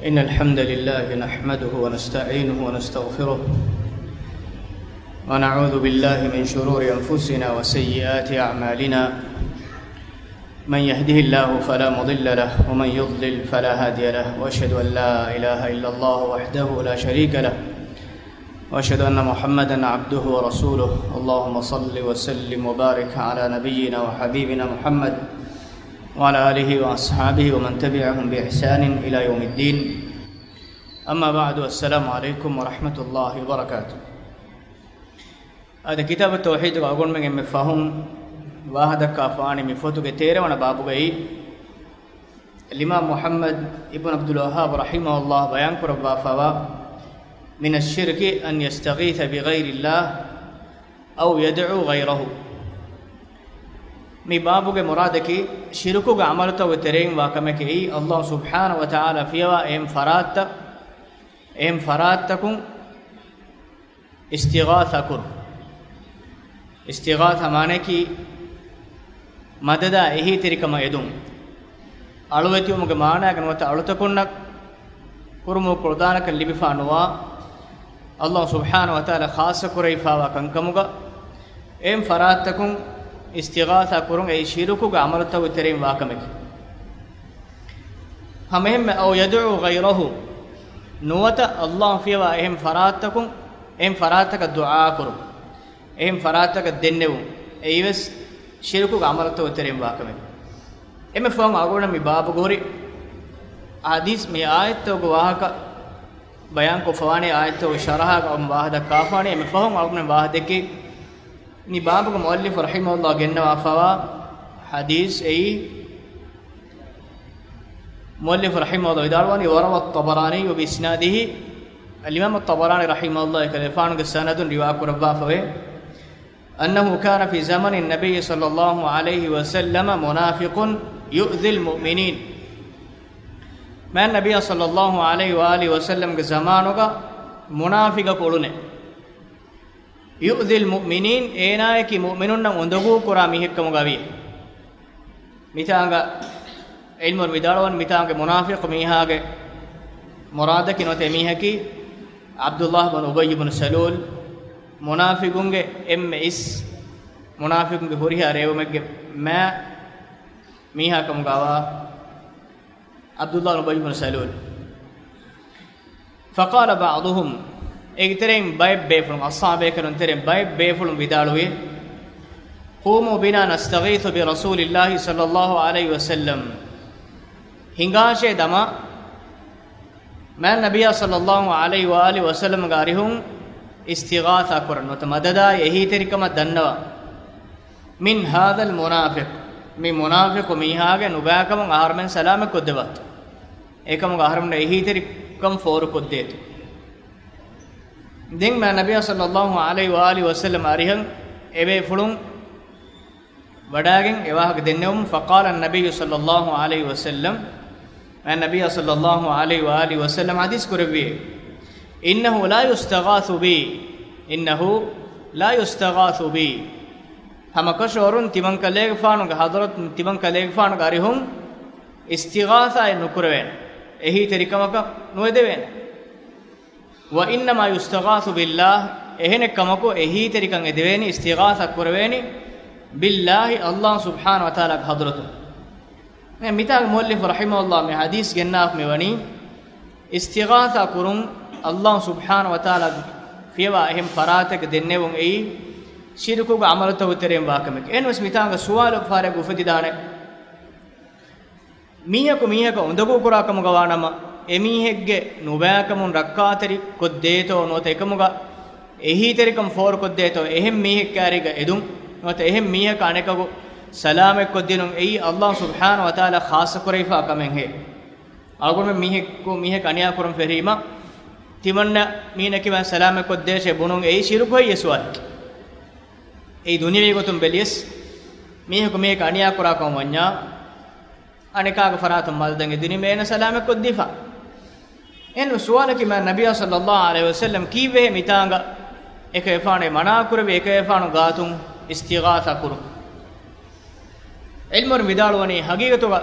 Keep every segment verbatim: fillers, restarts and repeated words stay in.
إن الحمد لله نحمده ونستعينه ونستغفره، ونعوذ بالله من شرور أنفسنا وسيئات أعمالنا. من يهده الله فلا مضل له، ومن يضلل فلا هادي له، وأشهد أن لا إله إلا الله وحده لا شريك له، وأشهد أن محمدا عبده ورسوله. اللهم صل وسلم وبارك على نبينا وحبيبنا محمد وعلى آله وأصحابه ومن تبعهم بإحسان إلى يوم الدين. أما بعد، السلام عليكم ورحمة الله وبركاته. އަދި ކިތާބު ތައުޙީދުގަ އަޅުގަނޑުމެން އެންމެ ފަހުން ވާހަކަދައްކާފާނީ މި ފޮތުގެ ތޭރަ ވަނަ ބާބުގައި، އިމާމް މުޙައްމަދު އިބްނު ޢަބްދުލް ވައްހާބް ރަޙިމަހުﷲ ބަޔާންކުރައްވާފައިވާ، من الشرك أن يستغيث بغير الله أو يدعو غيره. މި ބާބުގެ މުރާދަކީ، ޝިރުކުގެ ޢަމަލުތަކުގެ ތެރެއިން ވާ ކަމެކޭ، ﷲ ސުބްޙާނަހޫ ވަތަޢާލާ ފިޔަވާ އެހެން ފަރާތްތައް، އެހެން ފަރާތްތަކުން އިސްތިޣާޘާ ކުރުން. އިސްތިޣާޘާ މާނައަކީ، މަދަދާ އެހީތެރިކަމަށް އެދުން. އަޅުވެތިވުމުގެ މާނައިގަ ނުވަތަ އަޅުތަކުންނަށް ކުރުމުގެ ކުޅަދާނަކަން ލިބިފާ ނުވާ، ﷲ ސުބްޙާނަހޫ ވަތަޢާލާ ޚާއްޞަ ކުރެވިފާވާ ކަންކަމުގަ، އެހެން ފަރާތްތަކުން އިސްތިޣާޘާ ކުރުން އެއީ ޝިރުކުގެ ޢަމަލުތަކުގެ ތެރެއިން ވާ ކަމެކޭ. ހަމައެހެންމެ، أو يدعو غيره، ނުވަތަ ﷲ ފިޔަވާ އެހެން ފަރާތްތަކުން، އެހެން ފަރާތަކަށް ދުޢާ ކުރުން، އެހެން ފަރާތަކަށް ދެންނެވުން، އެއީވެސް ޝިރުކުގެ ޢަމަލުތަކުގެ ތެރެއިން ވާ ކަމެކޭ. އެންމެ ފަހުން އަޅުގަނޑަށް މި ބާބުގަ ހުރި ޙަދީޘް މި އާޔަތްތަކުގެ ވާހަކަ ބަޔާންކޮށްފަވާނެ، އާޔަތްތަކުގެ ޝަރަޙާގަ އަޅުގަނޑު ވާހަކަދައްކާފާނެ. އެންމެ ފަހުން އަޅުގަނޑު ވާހަކަދެއްކި، މި ބާބުގެ މުއައްލިފު ރަޙިމަހުﷲ ގެންނަވާފައިވާ ޙަދީޘް އެއީ، މުއައްލިފު ރަޙިމަހުﷲ ވިދާޅުވަނީ، وروى الطبراني بإسناده، އަލްއިމާމު ޠަބަރާނީ ރަޙިމަހުﷲ އެކަލޭގެފާނުގެ ސަނަދުން ރިވާކުރައްވާފަވޭ، أنه كان في زمن النبي صلى الله عليه وسلم منافق يؤذي المؤمنين. މާތް ނަބިއްޔާ ޞައްލައްލާހު ޢަލައިހި ވައާލިހި ވަސައްލަމްގެ ޒަމާނުގަ މުނާފިޤަކު އުޅުނެ. يؤذي المؤمنين، އޭނާއަކީ މުއުމިނުންނަށް އުނދަގޫ ކުރާ މީހެއްކަމުގަ ވިޔަ. މިތާނގަ ޢިލްމުވެރިން ވިދާޅުވަނީ، މިތާނގެ މުނާފިޤު މީހާގެ މުރާދަކީ ނުވަތަ އެމީހަކީ ޢަބްދުﷲ ބުނު އުބައްޔު ބުނު ސަލޫލް، މުނާފިޤުންގެ އެންމެ އިސް، މުނާފިޤުންގެ ހުރިހާ ރޭވުމެއްގެ މާ މީހާ ކަމުގަވާ ޢަބްދުﷲ ބުނު އުބައްޔު ބުނު ސަލޫލް. فقال بعضهم، އޭގެ ތެރެއިން ބައެއް ބޭފުޅުން، އަޞްޙާބޭކަލުން ތެރެއިން ބައެއް ބޭފުޅުން ވިދާޅުވި، قوموا بنا نستغيث برسول الله صلى الله عليه وسلم. ހިނގާށޭ ދަމާ، މާތް ނަބިއްޔާ ޞައްލައްލާހު ޢަލައިހި ވައާލިހި ވަސައްލަމްގެ އަރިހުން އިސްތިޣާޘާ ކުރަން ނުވަތަ މަދަދާއި އެހީތެރިކަމަށް ދަންނަވަން. من هذا المنافق، މި މުނާފިޤު މީހާގެ ނުބައިކަމުން އަހަރުމެން ސަލާމަތް ކޮށްދެއްވާތި. އެކަމުގަ އަހަރުމެންނަށް އެހީތެރިކަން ފޯރުކޮށްދޭތި. ދެން މާތް ނަބިއްޔާ ޞައްލައްލާހު ޢަލައިހި ވައާލިހި ވަސައްލަމް އަރިހަށް އެބޭފުޅުން ވަޑާގެން އެވާހަކަ ދެންނެވުމުން، فقال النبي صلى الله عليه وسلم، މާތް ނަބިއްޔާ ޞައްލައްލާހު ޢަލައިހި ވައާލިހި ވަސައްލަމް ޙަދީޘް ކުރެއްވި، إنه لا يستغاث بي، إنه لا يستغاث بي، ހަމަކަށަވަރުން ތިމަންކަލޭގެފާނުގެ ޙަޟްރަތުން، ތިމަންކަލޭގެފާނުގެ އަރިހުން އިސްތިޣާޘާއެއް ނުކުރެވޭނެ، އެހީތެރިކަމަކަށް ނުއެދެވޭނެ. وإنما يستغاث بالله، އެހެނެއްކަމަކު އެހީތެރިކަން އެދެވޭނީ، އިސްތިޣާޘާ ކުރެވޭނީ، بالله، ﷲ ސުބްޙާނަހޫ ވަތަޢާލާގެ ޙަޟްރަތުން. މިތާގެ މުއައްލިފު ރަޙިމަހުﷲ މި ޙަދީޘް ގެންނާފަ މިވަނީ، އިސްތިޣާޘާ ކުރުން ﷲ ސުބްޙާނަހޫ ވަތަޢާލާ ފިޔަވާ އެހެން ފަރާތެއްގަ ދެންނެވުން އެއީ، ޝިރުކުގެ ޢަމަލުތަކުގެ ތެރެއިން ވާ ކަމެކޭ. އެހެންވެސް މިތާނގަ ސުވާލެއް ފާރެއްގަ އުފެދިދާނެ. މީހަކު މީހަކަށް އުނދަގޫ ކުރާ ކަމުގަ ވާނަމަ، އެމީހެއްގެ ނުބައިކަމުން ރައްކާތެރި ކޮށްދޭތޯ ނުވަތަ އެކަމުގަ އެހީތެރިކަން ފޯރުކޮށްދޭތޯ، އެހެން މީހެއް ކާރީގަ އެދުން ނުވަތަ އެހެން މީހަކަށް އަނެކަކު ސަލާމަތްކޮށްދިނުން އެއީ ﷲ ސުބްޙާނަހޫ ވަތަޢާލާ ޚާއްޞަ ކުރެވިފާ ކަމެއްހޭ. އަޅުގަނޑުމެން މީހަކު މީހަކަށް އަނިޔާ ކުރަން ފެށީމަ، ތިމަންނަ މީނަކީ ސަލާމަތްކޮށްދޭށޭ ބުނުން އެއީ ޝިރުކު ހެއްޔޭ ސުވާލެއް. އެއީ ދުނިޔެވީ ގޮތުން ބެލިޔަސް، މީހަކު މީހަކަށް އަނިޔާ ކުރާކަމަށް ވަންޏާ، އަނެކާގެ ފަރާތުން މަދަދަށް އެދުނީމަ އޭނަ ސަލާމަތްކޮށްދީފަ. އެހެން ސުވާލަކީ މާތް ނަބިއްޔާ ޞައްލައްލާހު ޢަލައިހި ވަސައްލަމް ކީއްވެހޭ މިތާނގަ އެކަލޭގެފާނު މަނާކުރެއްވި އެކަލޭގެފާނު ގާތުން އިސްތިޣާޘާ ކުރުން؟ ޢިލްމުވެރިން ވިދާޅުވަނީ ޙަޤީޤަތުގަ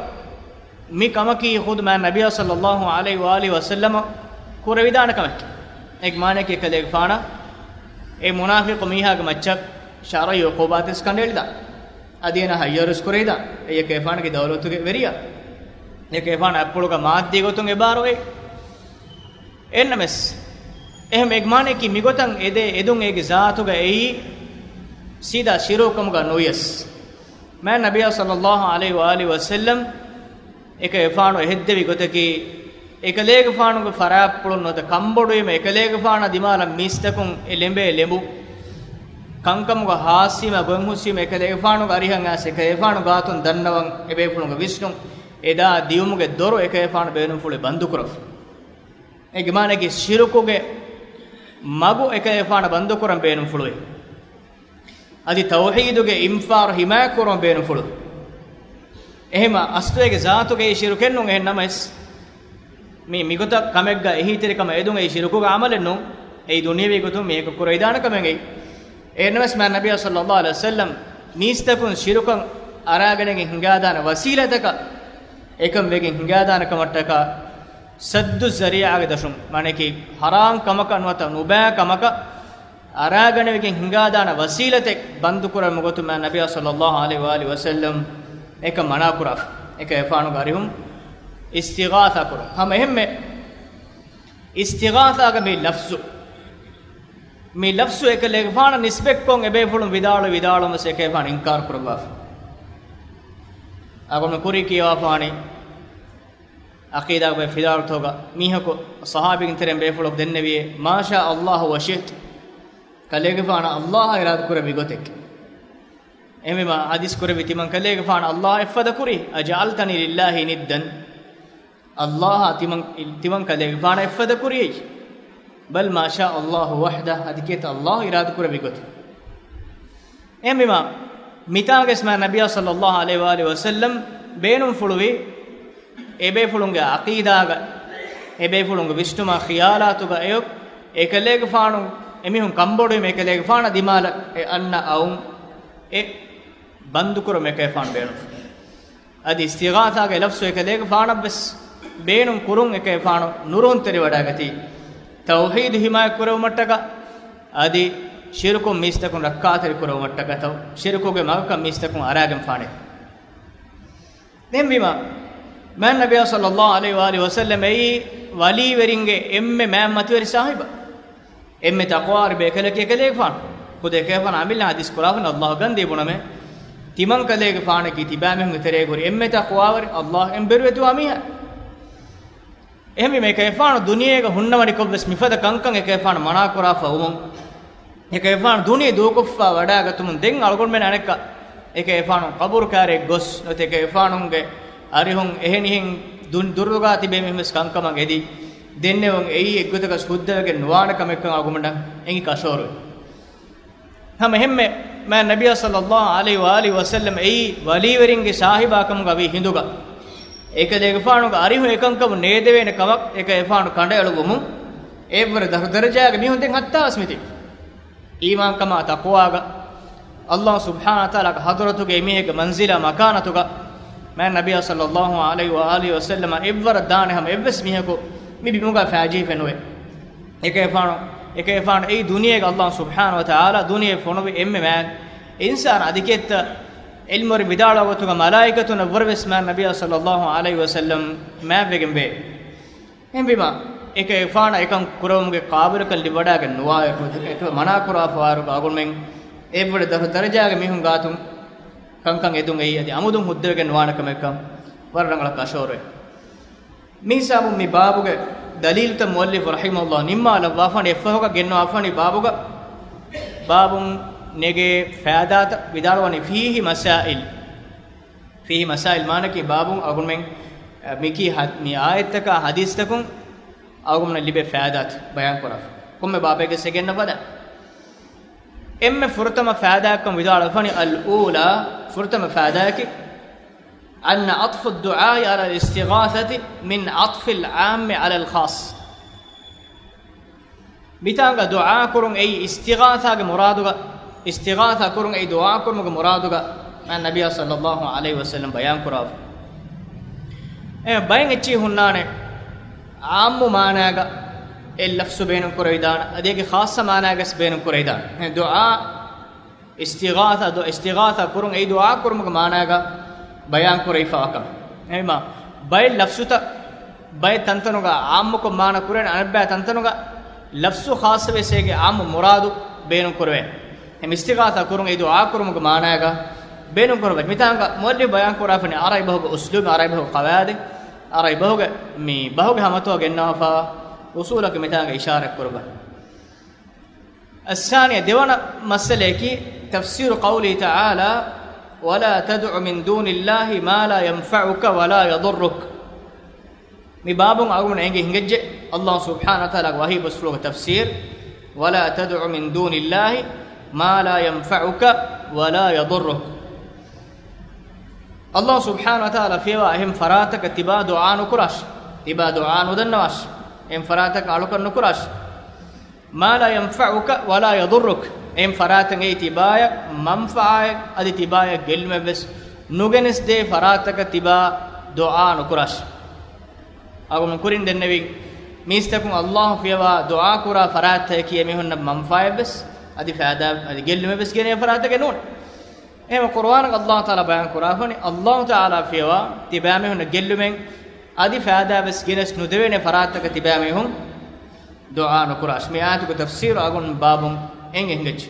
މި ކަމަކީ ޚުދު މާތް ނަބިއްޔާ ޞައްލައްލާހު ޢަލައިހި ވައާލިހި ވަސައްލަމަ ކުރެވިދާނެ ކަމެއް. އޭގެ މާނައަކީ އެކަލޭގެފާނަށް އެ މުނާފިޤު މީހާގެ މައްޗަށް ޝަރުޢީ ޢުޤޫބާތެއް ކަނޑައެޅިދާނެ. އަދި އޭނާ ހައްޔަރުވެސް ކުރެވިދާނެ. އެއީ އެކަލޭގެފާނުގެ ދައުލަތުގެ ވެރިޔާ. އެކަލޭގެފާނު އަތްޕުޅުގަ މާއްދީ ގޮތުން އެބާރު އޮތް. އެހެންނަމަވެސް، އެހެން އޭގެ މާނައަކީ މިގޮތަށް އެދޭ އެދުން އޭގެ ޒާތުގަ އެއީ ސީދާ ޝިރުކު ކަމުގަ ނުވިޔަސް، މާތް ނަބިއްޔާ ޞައްލައްލާހު ޢަލައިހި ވައާލިހި ވަސައްލަމް އެކަލޭގެފާނު އެހެއްދެވި ގޮތަކީ، އެކަލޭގެފާނުގެ ފަރާތްޕުޅުން ނުވަތަ ކަންބޮޑުވީމަ އެކަލޭގެފާނާ ދިމާލަށް މީސްތަކުން އެ ލެނބޭ ލެނބުން، ކަންކަމުގަ ހާސްވީމަ ގޮތް ހުސްވީމަ އެކަލޭގެފާނުގެ އަރިހަށް އައިސް އެކަލޭގެފާނު ގާތުން ދަންނަވަން އެބޭފުޅުންގެ ވިސްނުން އެދާ ދިޔުމުގެ ދޮރު އެކަލޭގެފާނު ބޭނުންފުޅުވި ބަންދުކުރައްވަ. އޭގެ މާނައަކީ ޝިރުކުގެ މަގު އެކަލޭގެފާނަށް ބަންދުކުރަން ބޭނުންފުޅުވި. އަދި ތައުޙީދުގެ އިންފާރު ޙިމާޔަތްކުރުމަށް ބޭނުންފުޅު. އެހެންމަ އަސްލު އޭގެ ޒާތުގައި ޝިރުކެއްނޫން. އެހެން ނަމަވެސް، މި، މިގޮތަށް ކަމެއްގަ އެހީތެރިކަމަށް އެދުން އެއީ ޝިރުކުގެ ޢަމަލެއްނޫން. އެއީ ދުނިޔެވީ ގޮތުން މީހަކު ކުރެވިދާނެ ކަމެއް އެއީ. އެހެންނަމަވެސް މާތް ނަބިއްޔާ ޞައްލައްލާހު ޢަލައިހި ވަސައްލަމް މީސްތަކުން ޝިރުކަށް އަރާގަނެގެން ހިނގާދާނެ ވަސީލަތަކަށް، އެކަން ވެގެން ހިނގާދާނެ ކަމަށްޓަކާ ސައްދު ޒަރީޢާގެ ދަށުން، މާނައަކީ ޙަރާމް ކަމަކަށް ނުވަތަ ނުބައި ކަމަކަށް އަރާގަނެވިގެން ހިނގާދާނެ ވަސީލަތެއް ބަންދުކުރަން މިގޮތުން މާތް ނަބިއްޔާ ޞައްލައްލާހު ޢަލައިހި ވައާލިހި ވަސައްލަމް އެކަން މަނާކުރާފަ. އެކަލޭގެފާނުގެ އަރިހުން އިސްތިޣާޘާ ކުރުން. ހަމަ އެހެންމެ އިސްތިޣާޘާގެ މި ލަފްޒު، މި ލަފްޒު އެކަލޭގެފާނަށް ނިސްބަތްކޮށް އެބޭފުޅުން ވިދާޅުވި ވިދާޅުވުން ވެސް އެކަލޭގެފާނު އިންކާރު ކުރައްވާފަ. އަޅުގަނޑު ކުރީ ކިޔަވާފާނީ ޢަޤީދާގެ ފިލާވަޅުތަކުގަ މީހަކު ޞަޙާބީން ތެރެއިން ބޭފުޅަކު ދެންނެވިއޭ، "ما شاء الله وشئت." ކަލޭގެފާނަށް ﷲ އިރާދަ ކުރެއްވި ގޮތެއް. އެހެންވީމަ ޙަދީޘް ކުރެއްވި ތިމަން ކަލޭގެފާނަށް ﷲ އެއްފަދަ ކުރީ، "أجعلتني لله ندا." ﷲ ތިމަން، ތިމަން ކަލޭގެފާނަށް އެއްފަދަ ކުރިޔައީ. "بل ما شاء الله وحده." އަދި ކިޔޭތަ ﷲ އިރާދަ ކުރެއްވި ގޮތެއް. އެހެންވީމަ، މިތާގަސް މާތް ނަބިއްޔާ ޞައްލައްލާހު ޢަލައިހި ވައާލިހި ވަސައްލަމް ބޭނުންފުޅުވި، އެބޭފުޅުންގެ ޢަޤީދާގަ، އެބޭފުޅުންގެ ވިސްނުމާ ޚިޔާލާތުގަ އެއޮތް، އެކަލޭގެފާނު، އެމީހުން ކަންބޮޑުވީމަ އެކަލޭގެފާނަށް ދިމާލަށް އެ އަންނަ އައުން އެ ބަންދުކުރުމަށް އެކަލޭގެފާނު ބޭނުންފުޅުވި. އަދި އިސްތިޣާޘާގެ ލަފްޒު އެކަލޭގެފާނަށްވެސް ބޭނުން ކުރުން އެކަލޭގެފާނު ނުރުހުންތެރިވަޑައިގަތީ، ތައުޙީދު ޙިމާޔަތް ކުރެވުމަށްޓަކާ، އަދި ޝިރުކުން މީސްތަކުން ރައްކާތެރި ކުރެވުމަށްޓަކާ، ތައު-، ޝިރުކުގެ މަގަކަށް މީސްތަކުން އަރާގެންފާނެ. ދެންވީމަ، މާތް ނަބިއްޔާ ޞައްލައްލާހު ޢަލައިހި ވައާލިހި ވަސައްލަމް އެއީ ވަލީވެރިންގެ އެންމެ މާތް މަތިވެރި ސާހިބާ. އެންމެ ތަޤްވާވެރި ބޭކަލަކީ އެކަލޭގެފާނު. ޚުދު އެކަލޭގެފާނު އަމިއްލަ ޙަދީޘް ކުރާފަން ﷲ ގަންދީ ބުނަމޭ، ތިމަން ކަލޭގެފާނަކީ ތިބާމީހުންގެ ތެރޭގަ ހުރި އެންމެ ތަޤްވާވެރި، ﷲ އެން ބިރުވެތިވާ މީހާ. އެހެންވީމަ އެކަލޭގެފާނު ދުނިޔޭގަ ހުންނަވަނިކޮށްވެސް މިފަދަ ކަންކަން އެކަލޭގެފާނު މަނާކުރާފަ ވުމުން، އެކަލޭގެފާނު ދުނިޔެ ދޫކޮށްފަ ވަޑައިގަތުމުން ދެން އަޅުގަނޑުމެން އަނެއްކާ އެކަލޭގެފާނު ޤަބުރު ކާރައަށް ގޮސް ނުވަތަ އެކަލޭގެފާނުގެ އަރިހުން އެހެނިހެން ދުން ދުރުގާ ތިބޭ މީހުންވެސް ކަންކަމަށް އެދި ދެންނެވުން އެއީ އެއްގޮތަކަސް ހުއްދަވެގެން ނުވާނެ ކަމެއްކަން އަޅުގަނޑަށް އެނގި ކަށަވަރުވި. ހަމަ އެހެންމެ މާތް ނަބިއްޔާ ޞައްލައްލާހު ޢަލައިހި ވައާލިހި ވަސައްލަމް އެއީ ވަލީވެރިންގެ ސާހިބާކަމުގަ ވީ ހިނދުގަ، އެކަލޭގެފާނުގެ އަރިހުން އެކަންކަމުން ނޭދެވޭނެ ކަމަށް އެކަލޭގެފާނު ކަނޑައެޅުއްވުމުން، އެއްވަރު ދަށު ދަރަޖާގެ މީހުން ދެން ހައްތާވެސް މިތިބި. އީމާންކަމާ ތަޤްވާގަ، ﷲ ސުބްޙާނަހޫ ވަތަޢާލާގެ ޙަޟްރަތުގައި މީހެއްގެ މަންޒިލާ މަކާނަތުގަ، މާތް ނަބިއްޔާ ޞައްލައްލާހު ޢަލައިހި ވައާލިހި ވަސައްލަމަށް އެއްވަރަށް ދާނެ ހަމަ އެއްވެސް މީހަކު މި ބިމުގަ ފައިޖެހިފަ ނުވޭ. އެކަލޭގެފާނު، އެކަލޭގެފާނު އެއީ ދުނިޔޭގަ ﷲ ސުބްޙާނަހޫ ވަތަޢާލާ ދުނިޔެ ފޮނުވި އެންމެ މާތް އިންސާނާ. އަދި ކިއެއްތަ ޢިލްމުވެރިން ވިދާޅުވާ ގޮތުގަ މަލާއިކަތުން އެއްވަރުވެސް މާތް ނަބިއްޔާ ޞައްލައްލާހު ޢަލައިހި ވަސައްލަމް މާތްވެގެން ވޭ. އެހެންވީމަ، އެކަލޭގެފާނަށް އެކަން ކުރެވުމުގެ ޤާބިލުކަން ލިބިވަޑައިގެން ނުވާ އެކަލޭގެފާނު މަނާކުރާފަވާއިރު އަޅުގަނޑުމެން އެއްވަރު ދަށު ދަރަޖާގެ މީހުން ގާތުން ކަންކަން އެދުން އެއީ އަދި އަމުދުން ހުއްދަވެގެން ނުވާނެ ކަމެއްކަން ވަރަށް ރަނގަޅަށް ކަށަވަރުވޭ. މި ހިސާބުން މި ބާބުގެ ދަލީލުތައް މުއައްލިފު ރަޙިމަހުﷲ ނިންމާލައްވާފަނީ އެއްފަހުގަ ގެންނަވާފަނީ ބާބުގަ، ބާބުން ނެގޭ ފައިދާތައް ވިދާޅުވަނީ ފީހި މަސާއިލް. ފީހި މަސާއިލް މާނައަކީ ބާބުން އަޅުގަނޑުމެން، އަ، މިކީ ހަ-، މި އާޔަތްތަކާ ޙަދީޘްތަކުން އަޅުގަނޑުމެން ލިބޭ ފައިދާތައް ބަޔާންކުރާފަ. ކޮންމެ ބާބެއްގެ އެއްގެންނަ ފަދަ. އެންމެ ފުރަތަމަ ފައިދާއަކަށް ވިދާޅުވެފަނީ الأولى، ފުރަތަމަ ފައިދާއަކީ، أن عطف الدعاء على الاستغاثة من عطف العام على الخاص. މިތާނގަ ދުޢާ ކުރުން އެއީ އިސްތިޣާޘާގެ މުރާދުގަ، އިސްތިޣާޘާ ކުރުން އެއީ ދުޢާ ކުރުމުގެ މުރާދުގަ، މާތް ނަބިއްޔާ ޞައްލައްލާހު ޢަލައިހި ވަސައްލަމް ބަޔާންކުރާފަ. އެ ބައެއް އެއްޗިހި ހުންނާނެ، ޢާއްމު މާނާގަ އެ ލަފްޒު ބޭނުން ކުރެވިދާނެ، އަދި އޭގެ ޚާއްޞަ މާނާގަސް ބޭނުން ކުރެވިދާނެ. އެ ދުޢާ، އިސްތިޣާޘާ، ދު-، އިސްތިޣާޘާ ކުރުން އެއީ ދުޢާ ކުރުމުގެ މާނާގަ ބަޔާން ކުރެވިފައިވާ ކަމެއް. އެހެންވީމާ، ބައެއް ލަފްޒުތައް ބައެއް ތަންތަނުގަ ޢާއްމުކޮށް މާނަ ކުރޭނެ، އަނެއްބައި ތަންތަނުގަ ލަފްޒު ޚާއްޞަވެސް އޭގެ ޢާއްމު މުރާދު ބޭނުން ކުރެވޭނެ. އެހެން އިސްތިޣާޘާ ކުރުން އެއީ ދުޢާ ކުރުމުގެ މާނާގަ ބޭނުން ކުރެވޭ. މިތާނގަ މުއައްލިފް ބަޔާން ކުރާފަނީ ޢަރަބި ބަހުގެ އުސްލޫބް، ޢަރަބި ބަހުގެ ޤަވާޢިދެއް، ޢަރަބި ބަހުގެ މި ބަހުގެ ހަމަތައް ގެންނަވާފަ އުސޫލަކީ މިތާނގަ އިޝާރަތް ކުރައްވަނީ. އައްސާނިޔަ، ދެވަނަ މައްސަލަޔަކީ، تفسير قوله تعالى: ولا تدع من دون الله ما لا ينفعك ولا يضرك. މި ބާބުން އަޅުގަނޑު އެނގި ހިނގައްޖެ، ﷲ ސުބްޙާނަހޫ ވަތަޢާލާގެ ވަޙީ ބަސްފުޅުގެ ތަފްސީރު، ولا تدع من دون الله ما لا ينفعك ولا يضرك. ﷲ ސުބްޙާނަހޫ ވަތަޢާލާ ފިޔަވާ އެހެން ފަރާތަކަށް ތިބާ ދުޢާ ނުކުރާށި، ތިބާ ދުޢާ ނުދަންނަވާށި، އެހެން ފަރާތަކަށް އަޅުކަން ނުކުރާށި. ما لا ينفعك ولا يضرك، އެހެން ފަރާތަށް އެއީ ތިބާޔަށް މަންފާއެއް އަދި ތިބާޔަށް ގެއްލުމެއްވެސް ނުގެނެސްދޭ ފަރާތަކަށް ތިބާ ދުޢާ ނުކުރާށި. އަޅުގަނޑު ކުރިން ދެންނެވިން، މީސްތަކުން ﷲ ފިޔަވާ ދުޢާ ކުރާ ފަރާތަކީ އެމީހުންނަށް މަންފާއެއްވެސް އަދި ފައިދާ އަދި ގެއްލުމެއްވެސް ގެނޭ ފަރާތަކެއް ނޫން. އެހެން ޤުރުއާނުގަ ﷲ ތަޢާލާ ބަޔާން ކުރާފަނީ، ﷲ ތަޢާލާ ފިޔަވާ ތިބާމީހުންނަށް ގެއްލުމެއް އަދި ފައިދާވެސް ގެނެސް ނުދެވޭނެ ފަރާތަކަށް ތިބާމީހުން ދުޢާ ނުކުރާށި. މި އާޔަތުގެ ތަފްސީރު އަޅުގަނޑު ބާބުން އެނގި ހިނގައްޖެ.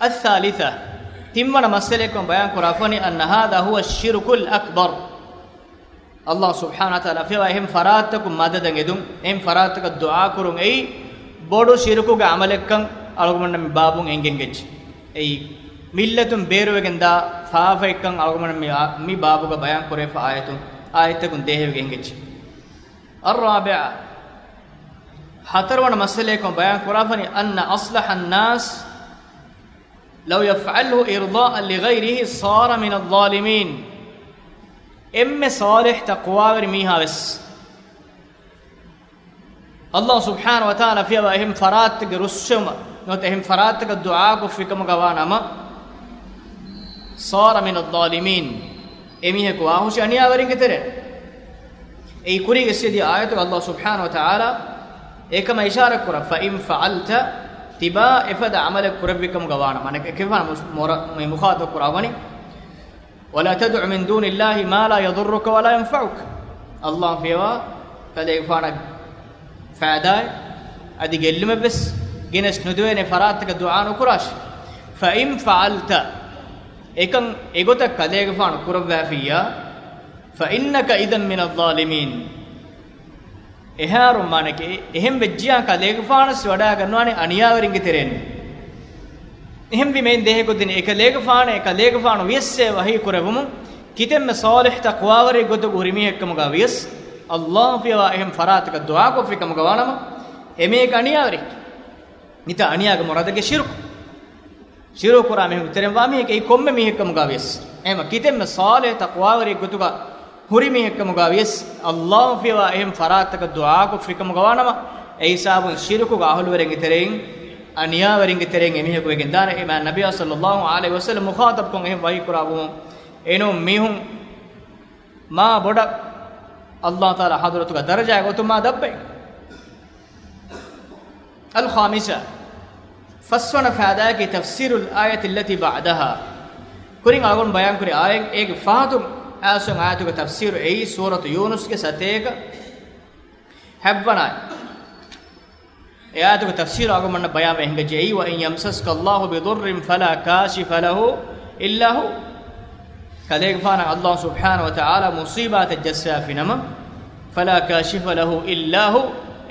الثالثة، ތިންވަނަ މައްސަލައަކުން ބަޔާން ކުރާފަނީ، أن هذا هو الشرك الأكبر. ﷲ ސުބްޙާނަހޫ ވަތަޢާލާ ފިޔަވާ އެހެން ފަރާތަކުން މަދަދަށް އެދުން، އެހެން ފަރާތަކަށް ދުޢާ ކުރުން އެއީ ބޮޑު ޝިރުކުގެ ޢަމަލެއްކަން އަޅުގަނޑަށް މި ބާބުން އެނގި ހިނގައްޖެ. އެއީ މިއްލަތުން ބޭރުވެގެން ދާ ފާފައެއްކަން އަޅުގަނޑަށް މި އާ-، މި ބާބުގަ ބަޔާން ކުރެވިފަ އާޔަތު، އާޔަތްތަކުން ދޭހަވެގެން ހިނގައްޖެ. الرابعة، ހަތަރުވަނަ މައްސަލައަކުން ބަޔާން ކުރާފަނީ، أن أصلح الناس لو يفعله إرضاء لغيره صار من الظالمين. އެންމެ ޞާލިޙް ތަޤްވާވެރި މީހާވެސް ﷲ ސުބްޙާނަހޫ ވަތަޢާލާ ފިޔަވާ އެހެން ފަރާތްތަކުގެ ރުއްސެވުމަށް ނުވަތަ އެހެން ފަރާތްތަކަށް ދުޢާކޮށްފިކަމުގަ ވާ ނަމަ، صار من الظالمين، އެމީހަކު ވާހުށި އަނިޔާވެރިންގެ ތެރެއިން. އެއީ ކުރީގެ ސިއްދި އާޔަތުގަ ﷲ ސުބްޙާނަހޫ ވަތަޢާލާ އެކަމަށް އިޝާރަތް ކުރަން، فإن فعلت، ތިބާ އެފަދަ ޢަމަލެއް ކުރެއްވިކަމުގަ ވާނަމަ، އަނެއް އެކި ފާނަށް މު-، މުރަ-، މި މުޚާޠަބް ކުރާ ވަނީ، ولا تدع من دون الله ما لا يضرك ولا ينفعك. ﷲ ފިޔަވާ ކަލޭގެފާނަށް ފައިދާއެއް އަދި ގެއްލުމެއްވެސް ގެނެސް ނުދެވޭނެ ފަރާތަކަށް ދުޢާ ނުކުރާށި. فإن فعلت، އެކަން އެގޮތަށް ކަލޭގެފާނު ކުރައްވާފިއްޔާ، فإنك إذا من الظالمين. އެހާރު މާނައަކީ، އެހެން ވެއްޖިޔާ ކަލޭގެފާނަސް ވަޑައިގަންނަވާނެ އަނިޔާވެރިންގެ ތެރެއިން. އެހެންވީމަ އިން ދޭހަކޮށްދިން އެކަލޭގެފާނެއް، އެކަލޭގެފާނު ވިޔަސްއޭ ވަޙީ ކުރެވުމުން، ކިތަންމެ ޞާލިޙް ތަޤްވާވަރެއް ގޮތުގަ ހުރި މީހެއްކަމުގަ ވިޔަސް، ﷲ ފިޔަވާ އެހެން ފަރާތަކަށް ދުޢާކޮށްފިކަމުގަ ވާނަމަ، އެމީހަކީ އަނިޔާވެރި. މިތާ އަނިޔާގެ މުރާދަކީ ޝިރުކު. ޝިރުކު ކުރާ މީހުން ތެރެއިން ވާ މީހެކޭ އެއީ ކޮންމެ މީހެއްކަމުގަ ވިޔަސް. އެހެމަ ކިތަންމެ ޞާލިޙް ތަޤްވާވެރި ގޮތުގަ ހުރި މީހެއްކަމުގަ ވިޔަސް، ﷲ ފިޔަވާ އެހެން ފަރާތަކަށް ދުޢާކޮށްފިކަމުގަ ވާނަމަ، އެ ހިސާބުން ޝިރުކުގެ އަހުލުވެރިންގެ ތެރެއިން، އަނިޔާވެރިންގެ ތެރެއިން އެމީހަކު ވެގެންދާނެ. އެމާ ނަބިއްޔާ ޞައްލައްލާހު ޢަލައިހި ވަސައްލަމް މުޚާޠަބްކޮށް އެހެން ވަޙީ ކުރާ ގޮތުން އެނޫން މީހުން މާ ބޮޑަށް ﷲ ތަޢާލާ ޙަޟްރަތުގަ ދަރަޖާ ގޮތުން މާ ދަށްބައި. الخامسة، ފަސްވަނަ ފައިދާއަކީ تفسير الآية التي بعدها. ކުރިން އަޅުގަނޑު ބަޔާންކުރި އާޔަތް އޭގެ ފަހަތުން އައިސް އާޔަތުގެ ތަފްސީރު އެއީ ސޫރަތު ޔޫނުސްގެ ސަތޭކަ ހަތްވަނަ އާޔަތް. އެ އާޔަތުގެ ތަފްސީރު އަޅުގަނޑުމެންނަށް ބަޔާންވެ ހިނގައްޖެ އެއީ، وإن يمسسك الله بضر فلا كاشف له إلا هو. ކަލޭގެފާނަށް ﷲ ސުބްޙާނަހޫ ވަތަޢާލާ މުޞީބާތެއް ޖައްސާފިނަމަ، فلا كاشف له إلا هو،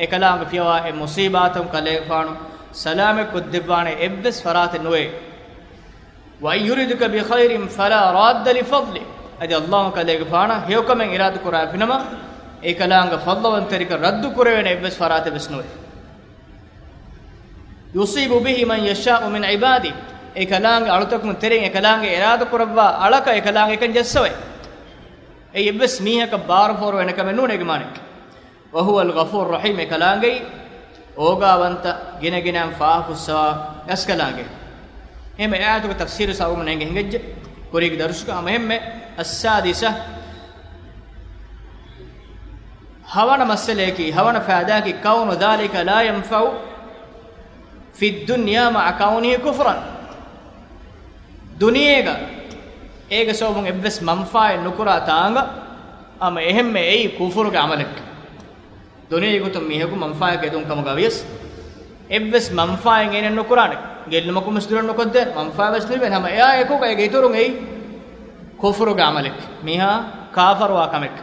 އެކަލާނގެ ފިޔަވާ އެ މުޞީބާތަކުން ކަލޭގެފާނު ސަލާމަތް ކޮށްދެއްވާނެ އެއްވެސް ފަރާތެއް ނުވޭ. وإن يردك بخير فلا راد لفضله. އަދި ﷲ ކަލޭގެފާނަށް ހެޔޮކަމެއް އިރާދަ ކުރާފިނަމަ، އެކަލާނގެ ފަޟްލުވަންތެރިކަން ރައްދު ކުރެވޭނެ އެއްވެސް ފަރާތެއް ވެސް ނުވޭ. يصيب به من يشاء من عباده. އެކަލާނގެ އަޅުތަކުން ތެރެއިން އެކަލާނގެ އިރާދަ ކުރައްވާ އަޅަކަށް އެކަލާނގެ އެކަން ޖައްސަވައި. އެއީ އެއްވެސް މީހަކަށް ބާރު ފޯރުވޭނެ ކަމެއް ނޫނޭ އޭގެ މާނައަކީ. وهو الغفور الرحيم، އެކަލާނގެއީ އޯގާވަންތަ ގިނަގިނައިން ފާފަ ފުއްސަވާ އަސްކަލާނގެ. އެހެން އެ އާޔަތުގެ ތަފްސީރު ސަބަބުން އެނގި ހިނގައްޖެ ކުރީގެ ދަރުސުގަ. ހަމަ އެހެންމެ السادسة، ހަވަނަ މައްސަލަޔަކީ، ހަވަނަ ފައިދާއަކީ، كون ذلك لا ينفع في الدنيا مع كونه كفرا. ދުނިޔޭގަ އޭގެ ސަބަބުން އެއްވެސް މަންފާއެއް ނުކުރާ ތާނގަ، ހަމަ އެހެންމެ އެއީ ކުފުރުގެ ޢަމަލެއް. ދުނިޔޭގެ ގޮތުން މީހަކު މަންފާއެއް އެދުން ކަމުގަ ވިޔަސް، އެއްވެސް މަންފާއެއް އޭނަ ނުކުރާނެ. ގެއްލުމަކުން ވެސް ދުރަށް ނުކޮށްދޭނެ، މަންފާ ވެސް ނުލިބޭނެ. ހަމަ އެއާ އެކުގަ އޭގެ އިތުރުން އެއީ ކުފުރުގެ ޢަމަލެއް. މީހާ ކާފަރުވާ ކަމެއް.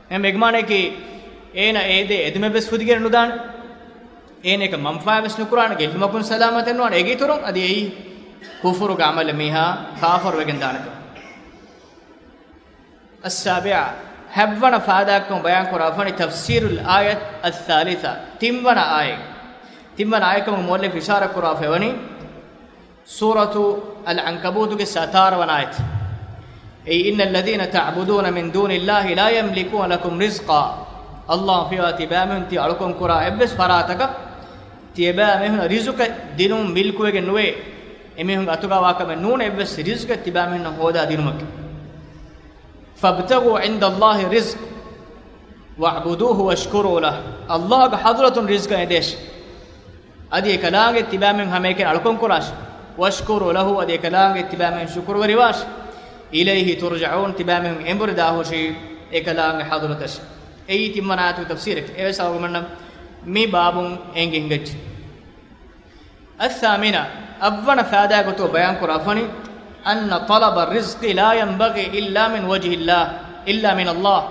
އެހެން އެގެ މާނައަކީ، އޭނަ އޭދޭ އެދުމެއް ވެސް ފުދިގެން ނުދާނެ. އޭނަ އެކަށް މަންފާ ވެސް ނުކުރާނެ، ގެއްލުމަކުން ސަލާމަތެއް ނުވާނެ. އޭގެ އިތުރުން އަދި އެއީ ކުފުރުގެ ޢަމަލެއް، މީހާ ކާފަރު ވެގެން ދާނެތޯ. السابعة، ހަތްވަނަ ފައިދާއަކަށް ބަޔާން ކުރާފަނި تفسير الآية الثالثة، ތިންވަނަ އާޔަތް. ތިންވަނަ އާޔަތް ކަމަށް މުއައްލިފް އިޝާރާތް ކުރާފައިވަނީ، ސޫރަތު އަލްޢަންކަބޫތުގެ ސަތާރަ ވަނަ އާޔަތް. أي إن الذين تعبدون من دون الله لا يملكون لكم رزقا. ﷲ ފިޔަވާ، ތިބާމީހުން ތި އަޅުކަން ކުރާ އެއްވެސް ފަރާތަކަށް ތިޔަބާމީހުން ރިޒުޤެއް ދިނުން މިލްކުވެގެން ނުވޭ. އެމީހުން އަތުގަ ވާކަމެއް ނޫނޭ އެއްވެސް ރިޒުޤެއް ތިބާމީހުންނަށް ހޯދާ ދިނުމަކީ. فابتغوا عند الله الرزق واعبدوه واشكروا له. ﷲ ގެ ޙަޟްރަތުން ރިޒުޤަށް އެދޭށި. އަދި އެކަލާނގެ ތިބާމެން ހަމައެކަނި އަޅުކަން ކުރާށި. واشكروا له، އަދި އެކަލާނގެ ތިބާމެން ޝުކުރުވެރިވާށި. إليه ترجعون، ތިބާމެން އެނބުރި ދާހުށީ އެކަލާނގެ ޙަޟްރަތަށް. އެއީ ތިންވަނަ އާޔަތުގެ ތަފްސީރެކޭ. އެވެސް އަޅުގަނޑުމެންނަށް މި ބާބުން އެނގި ހިނގައްޖެ. الثامنة، އަށްވަނަ ފައިދާ ގޮތުގަ ބަޔާން ކުރާފަނި، أن طلب الرزق لا ينبغي إلا من وجه الله، إلا من الله.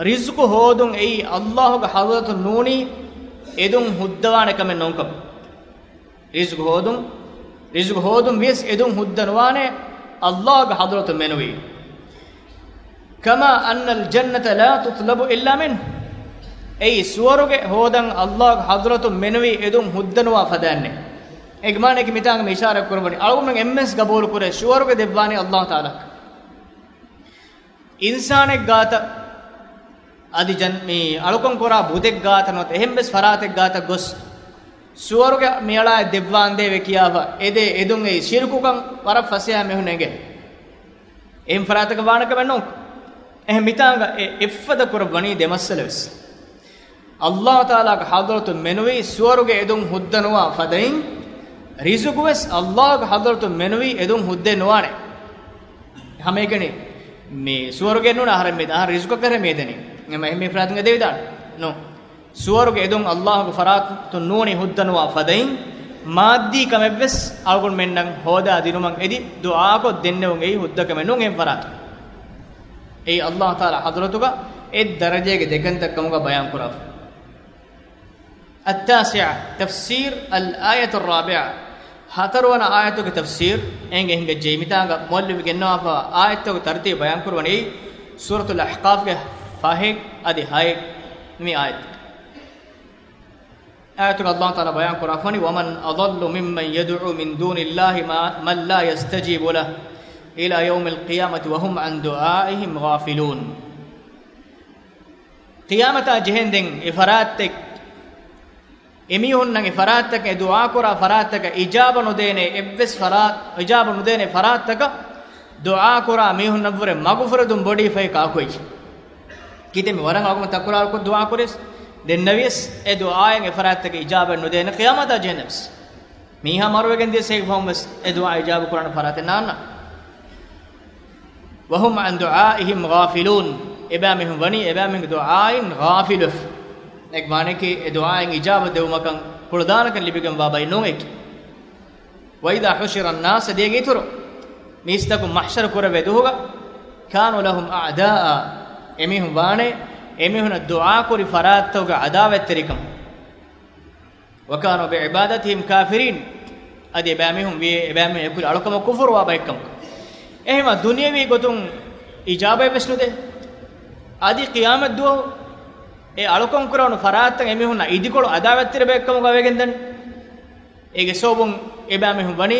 ރިޒުޤު ހޯދުން އެއީ ﷲ ގެ ޙަޟްރަތުން ނޫނީ އެދުން ހުއްދަވާނެ ކަމެއް ނޫންކަމަށް. ރިޒުޤު ހޯދުން، ރިޒުޤު ހޯދުން ވިޔަސް އެދުން ހުއްދަ ނުވާނެ ﷲ ގެ ޙަޟްރަތުން މެނުވީ. كما أن الجنة لا تطلب إلا منه. އެއީ ސުވަރުގެ ހޯދަން ﷲ ގެ ޙަޟްރަތުން މެނުވީ އެދުން ހުއްދަ ނުވާ ފަދައިންނޭ. އޭގެ މާނައަކީ މިތާނގަ މި އިޝާރާތް ކުރައްވަނީ އަޅުގަނޑުމެން އެންމެންސް ގަބޫލު ކުރޭ ސުވަރުގެ ދެއްވާނީ ﷲ ތަޢާލާ. އިންސާނެއް ގާތަށް އަދި ޖަން-، މި އަޅުކަން ކުރާ ބުދެއް ގާތަށް ނުވަތަ އެހެން ވެސް ފަރާތެއް ގާތަށް ގޮސް، ސުވަރުގެ މިއަޅާއަށް ދެއްވާނދޭވެ ކިޔާފަ އެދޭ އެދުން އެއީ ޝިރުކުކަން ވަރަށް ފަސޭހަ މީހުން އެނގޭ. އެހެން ފަރާތަކަށް ވާނެ ކަމެއް ނޫން. އެހެން މިތާނގަ އެ އެއްފަދަ ކުރައްވަނީ ދެ މައްސަލަ ވެސް. ﷲ ތަޢާލާގެ ޙަޟްރަތުން މެނުވީ ސުވަރުގެ އެދުން ހުއްދަ ނުވާ ފަދައިން، ރިޒުޤު ވެސް ﷲ ގެ ޙަޟްރަތުން މެނުވީ އެދުން ހުއްދައެއް ނުވާނެ. ހަމައެކަނި މި ސުވަރުގެ ނޫން އަހަރެން މި ދާ ރިޒުޤަކަށް މި ދެނީ. އެހެން މި ފަރާތުން އެދެވިދާނެ. ނޫން. ސުވަރުގެ އެދުން ﷲ ގެ ފަރާތުން ނޫނީ ހުއްދަ ނުވާ ފަދައިން، މާއްދީ ކަމެއްވެސް އަޅުގަނޑުމެންނަށް ހޯދާ ދިނުމަށް އެދި ދުޢާކޮށް ދެންނެވުން އެއީ ހުއްދަ ކަމެއް ނޫން އެހެން ފަރާތުން. އެއީ ﷲ ތަޢާލާ ޙަޟްރަތުގަ އެއް ދަރަޖައިގެ ދެކަންތައް ކަމުގަ ބަޔާން ކުރާފަ. التاسعة، تفسير الآية الرابعة. ހަތަރުވަނަ އާޔަތުގެ ތަފްސީރު އެނގި ހިނގައްޖެ. މިތާނގަ މުއައްލިފު ގެންނަވާފަ އާޔަތުގެ ތަރުތީބު ބަޔާން ކުރުވަނީ ސޫރަތުލް އަޙްޤާފްގެ ފަހެއް އަދި ހައެއް މި އާޔަތު. އާޔަތުގަ ﷲ ތަޢާލާ ބަޔާން ކުރާފަނި، ومن أضل ممن يدعو من دون الله ما، من لا يستجيب له إلى يوم القيامة وهم عن دعائهم غافلون. ޤިޔާމަތާ ޖެހެންދެން އެ ފަރާތްތެއް، އެމީހުންނަށް އެ ފަރާތްތަކަށް، އެ ދުޢާކުރާ ފަރާތްތަކަށް އިޖާބަ ނުދޭނެ އެއްވެސް ފަރާތް، އިޖާބަ ނުދޭނެ ފަރާތްތަކަށް ދުޢާކުރާ މީހުންނަށްވުރެ މަގުފުރެދުން ބޮޑީ ފަހެއް ކާކުއެއް؟ ކިތަންމެ ވަރަށް އަޅުގަނޑު ތަކުރާރުކޮށް ދުޢާކުރިޔަސް، ދެންނެވިޔަސް އެ ދުޢާއަށް އެ ފަރާތްތަކަށް އިޖާބަ ނުދޭނެ ޤިޔާމަތާ ޖެހެންނެވިޔަސް. މީހާ މަރުވެގެން ދިޔަސް އޭގެ ފަހުން ވެސް އެ ދުޢާ އިޖާބަ ކުރާނެ ފަރާތެއް ނާންނާނެ. وهم عن دعائهم غافلون. އެބައިމީހުން ވަނީ އެބައިމީހުންގެ ދުޢާއިން ޣާފިލުވެފަ. އޭގެ މާނައަކީ އެ ދުޢާއިން އިޖާބަ ދެވުމަކަށް ހުޅުދާނަކަން ލިބިގެންވާ ބައެއް ނޫން އެކި. وإذا حشر الناس، ދޭގެ އިތުރު މީސްތަކުން މަޙްޝަރު ކުރެވޭ ދުވަހުގަ، كانوا لهم أعداء، އެމީހުން ވާނެ އެމީހުންނަށް ދުޢާކުރި ފަރާތްތަކުގެ ޢަދާވަތްތެރިކަމަށް. وكانوا بعبادتهم كافرين. އަދި އެބައިމީހުން ވިޔޭ، އެބައިމީހުން އެކުލަ އަޅުކަމަށް ކުފުރުވާ ބައެއްކަމަކަށް. އެހެންވީމަ ދުނިޔަވީ ގޮތުން އިޖާބައެއް ވެސް ނުދޭ. އަދި ޤިޔާމަތް ދުވަހު އެ އަޅުކަން ކުރެވުނު ފަރާތްތައް އެމީހުންނަށް އިދިކޮޅު ޢަދާވަތްތެރި ބައެއްކަމުގަ ވެގެންދަނީ. އޭގެ ސަބަބުން އެބައިމީހުން ވަނީ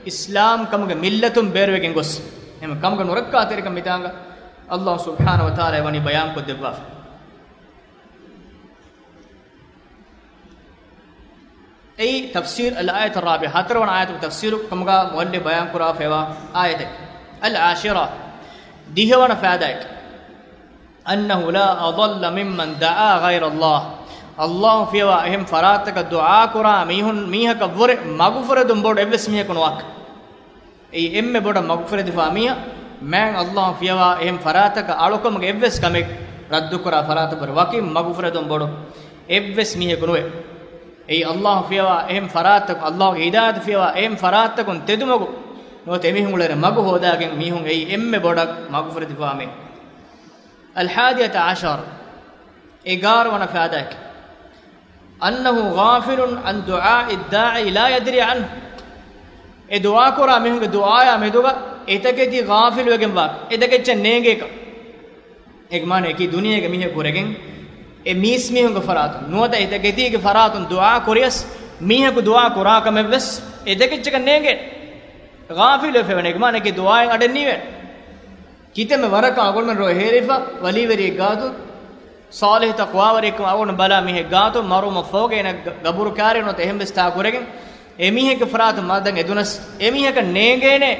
އިސްލާމް ކަމުގެ މިއްލަތުން ބޭރުވެގެން ގޮސް، އެހެން ކަމުގަ ނުރައްކާތެރިކަން މިތާނގަ ﷲ ސުބްޙާނަހޫ ވަތަޢާލާ ވަނީ ބަޔާންކޮށްދެއްވާފަ. އެއީ تفسير الآية الرابعة، ހަތަރުވަނަ އާޔަތުގެ ތަފްސީރު ކަމުގަ މުއައްލިފް ބަޔާން ކުރާފައިވާ އާޔަތެއް. العاشرة، ދިހަވަނަ ފައިދާއެއް. أنه لا أضل ممن دعا غير الله. ﷲ ފިޔަވާ އެހެން ފަރާތަކަށް ދުޢާ ކުރާ މީހުން، މީހަކަށްވުރެ މަގުފުރެދުން ބޮޑު އެއްވެސް މީހަކު ނުވާކަށް. އެއީ އެންމެ ބޮޑަށް މަގުފުރެދިފާ މީހާ. މާތް ﷲ ފިޔަވާ އެހެން ފަރާތަކަށް އަޅުކަމުގެ އެއްވެސް ކަމެއް ރައްދުކުރާ ފަރާތަށްވުރެ ވަކިން މަގުފުރެދުން ބޮޑު އެއްވެސް މީހަކު ނުވޭ. އެއީ ﷲ ފިޔަވާ އެހެން ފަރާތަކުން، ﷲގެ ހިދާޔަތު ފިޔަވާ އެހެން ފަރާތަކުން ތެދުމަގު ނުވަތަ އެމީހުން އުޅޭނެ މަގު ހޯދާގެން މީހުން އެއީ އެންމެ ބޮޑަށް މަގުފުރެދިފާ މީހުން. الحادية عشر، އެގާރަ ވަނަ ފައިދާއަކީ، أنه غافل عن دعاء الداعي لا يدري عنه. އެ ދުޢާކުރާ މީހުންގެ ދުޢާޔާ މެދުގަ އެތަކެތި ޣާފިލުވެގެންވާ، އެތަކެއްޗެއް ނޭނގޭކަށް. އޭގެ މާނައަކީ ދުނިޔޭގެ މީހަކު ހުރެގެން އެ މީސްމީހުންގެ ފަރާތުން ނުވަތަ އެތަކެތީގެ ފަރާތުން ދުޢާ ކުރިޔަސް މީހަކު ދުޢާ ކުރާ ކަމެއްވެސް އެތަކެއްޗަކަށް ނޭނގޭނެ. ޣާފިލުވެފަ ވަނީ، އޭގެ މާނައަކީ ދުޢާއިން އަޑެއް ނީވޭނެ. ކިތަންމެ ވަރަކަށް އަޅުގަނޑުމެން ރޯ ހޭރިފަ ވަލީވެރިއެއް ގާތު، ޞާލިޙު ތަޤްވާވެރިއެއްކަމަށް އަޅުގަނޑު ބަލާ މީހެއް ގާތު، މަރުވުމަށްފަހުގަ އޭނަ ގަ-، ގަބުރު ކާރި ނުވަތަ އެހެންވެސް ތާ ކުރެގެން އެމީހެއްގެ ފަރާތުން މަދަދަށް އެދުނަސް، އެމީހަކަށް ނޭނގޭނެ